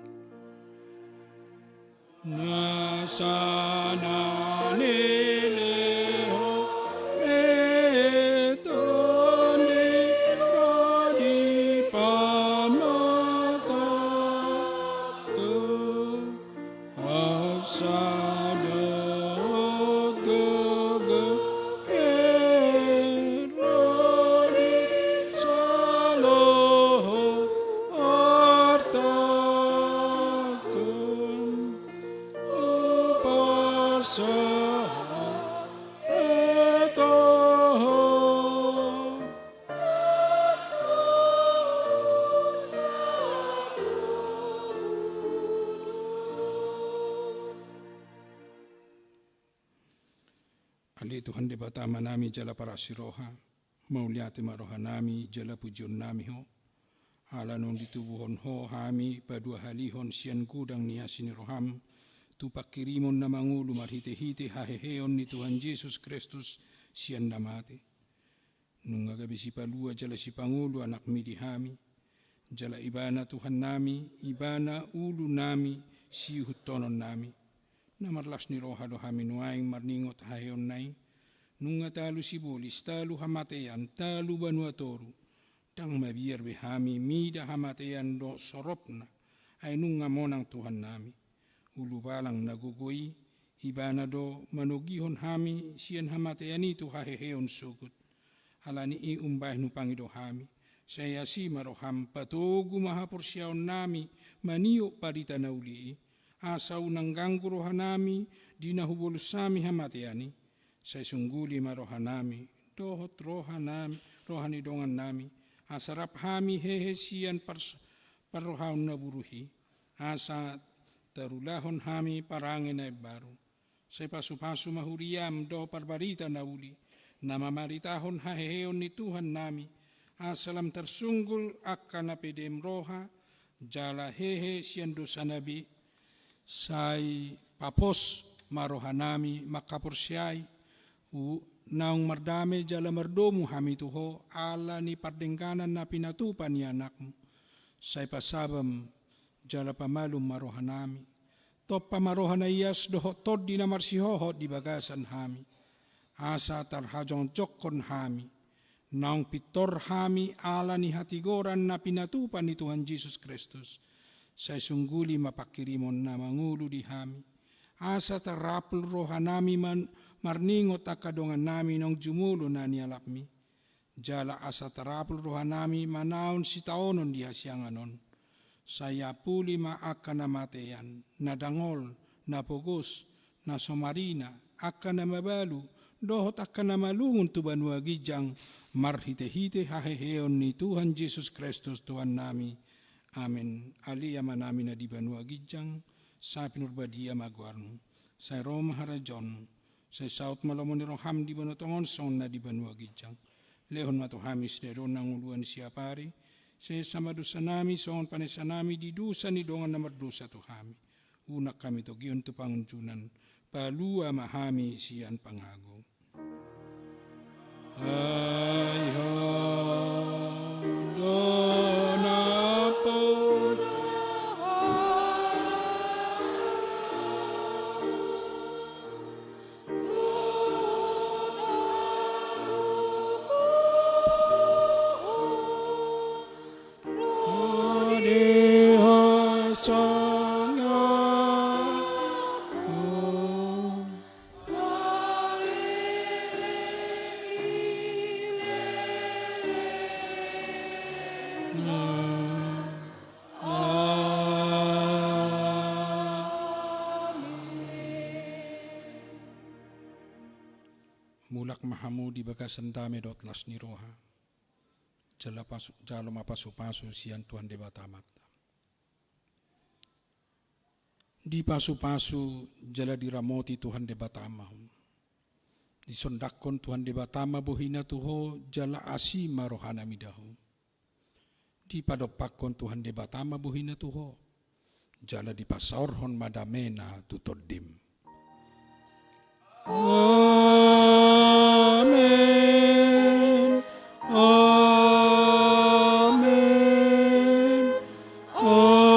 Nasa na nilehon ni Tondim ro di pamatangku, asa dohot gogo i ro di saluhut artangku, hupasahat i tu Ho. Ale Tuhan Debata Amanami jala parasiroha, mauliate ma rohanami jala pujionnami Ho, ala naung ditubuhon Ho hami paduahalihon sian godang ni asi ni roham tu panghirimon na mangolu marhitehite haheheon ni Tuhan Jesus Kristus sian na mate. Nunga gabe sipalua jala sipangolu Anakmi di hami, jala Ibana Tuhannami, Ibana ulunami, siihuthononnami. Na marlas ni roha do hami nuaeng marningot haheheonna i. Nunga talu sibolis, talu hamatean, talu banua toru, ndang mabiar be hami mida hamatean dohot soropna, ai nunga monang Tuhannami. Ulubalang na gogo i, Ibana do manogihon hami sian hamatean i tu haheheon sogot. Ala ni i umbahen hupangido hami, sai asi ma roham, patogu ma haporseaonnami maniop barita na uli i, asa unang ganggu rohanami di na hubolus hami hamatean i, Sai sungguli ma rohanami, dohot rohanami, roha ni dongannami, asa rap hami hehe sian pars-, parrohaon na buruk i, asa tarulahon hami parange na imbaru. Sai pasupasu ma huriam dohot parbarita na uli, na mamaritahon haheheon ni Tuhannami, asa lam tarsunggul angka na pedem roha, jala hehe sian dosana be. Sai papos ma rohanami mangkaporseai, u-, naung mardame jala mardomu hami tu Ho, ala ni pardengganan na pinatupa ni Anakmu. Sai pasabam jala pamalum ma rohanami. Tompa ma roha na ias dohot tondi na marsihohot di bagasan hami. Asa tarhajongjonghon hami. Naung pintor hami ala ni hatigoran na pinatupa ni Tuhan Jesus Kristus. Sai sungguli ma pangkirimon na mangolu di hami. Asa tarapul rohanami man-, marningot angka dongannami naung jumolo na nialapmi. Jala asa tarapul rohanami manaon sitaonon di hasiangan on. Sai apuli ma angka na matean, na dangol, na pogos, na so marina, angka na mabalu, dohot angka na malungun tu banua ginjang, marhitehite haheheon ni Tuhan Jesus Kristus Tuhannami. Amen. Ale Amanami na di banua ginjang, sai pinarbadia ma goarmu. Sai ro ma harajaonmu. Sai saut ma lomo ni roham di banua tonga on songon na di banua ginjang. Lehon ma tu hami sadari on hangoluan siapari. Sesa ma dosanami songon panesanami di dosa ni dongan na mardosa tu hami. Unang hami togihon tu pangunjunan. Palua ma hami sian pangago. Ai ho do na pun Mulak ma hamu di bagasan dame dohot las ni roha. Jala pasu-, jalo ma pasupasu sian Tuhan Debata Amanta. Dipasupasu jala diramoti Tuhan Debata ma ho. Disondangkon Tuhan Debata ma bohina tu ho, jala asi ma rohana mida ho. Dipadompakkon Tuhan Debata ma bohina tu ho, jala dipasaorhon ma damena tu tondim. Amen. Amen. Amen.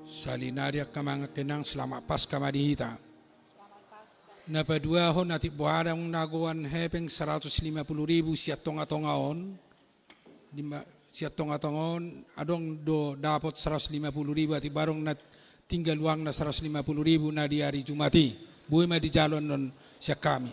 Sahali nari angka amang angka inang, selamat Paskah ma di hita. Na paduahon, atik boha adong na goan hepeng saratus lima puluh ribu sian tonga-tonga on. Di ma-, sian tonga-tonga on, adong do dapot saratus lima puluh ribu, atik boha adong na tinggal uangna saratus lima puluh ribu na di ari Jumat i. Boi ma dijalo annon sian hami.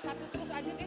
Satu terus aja deh.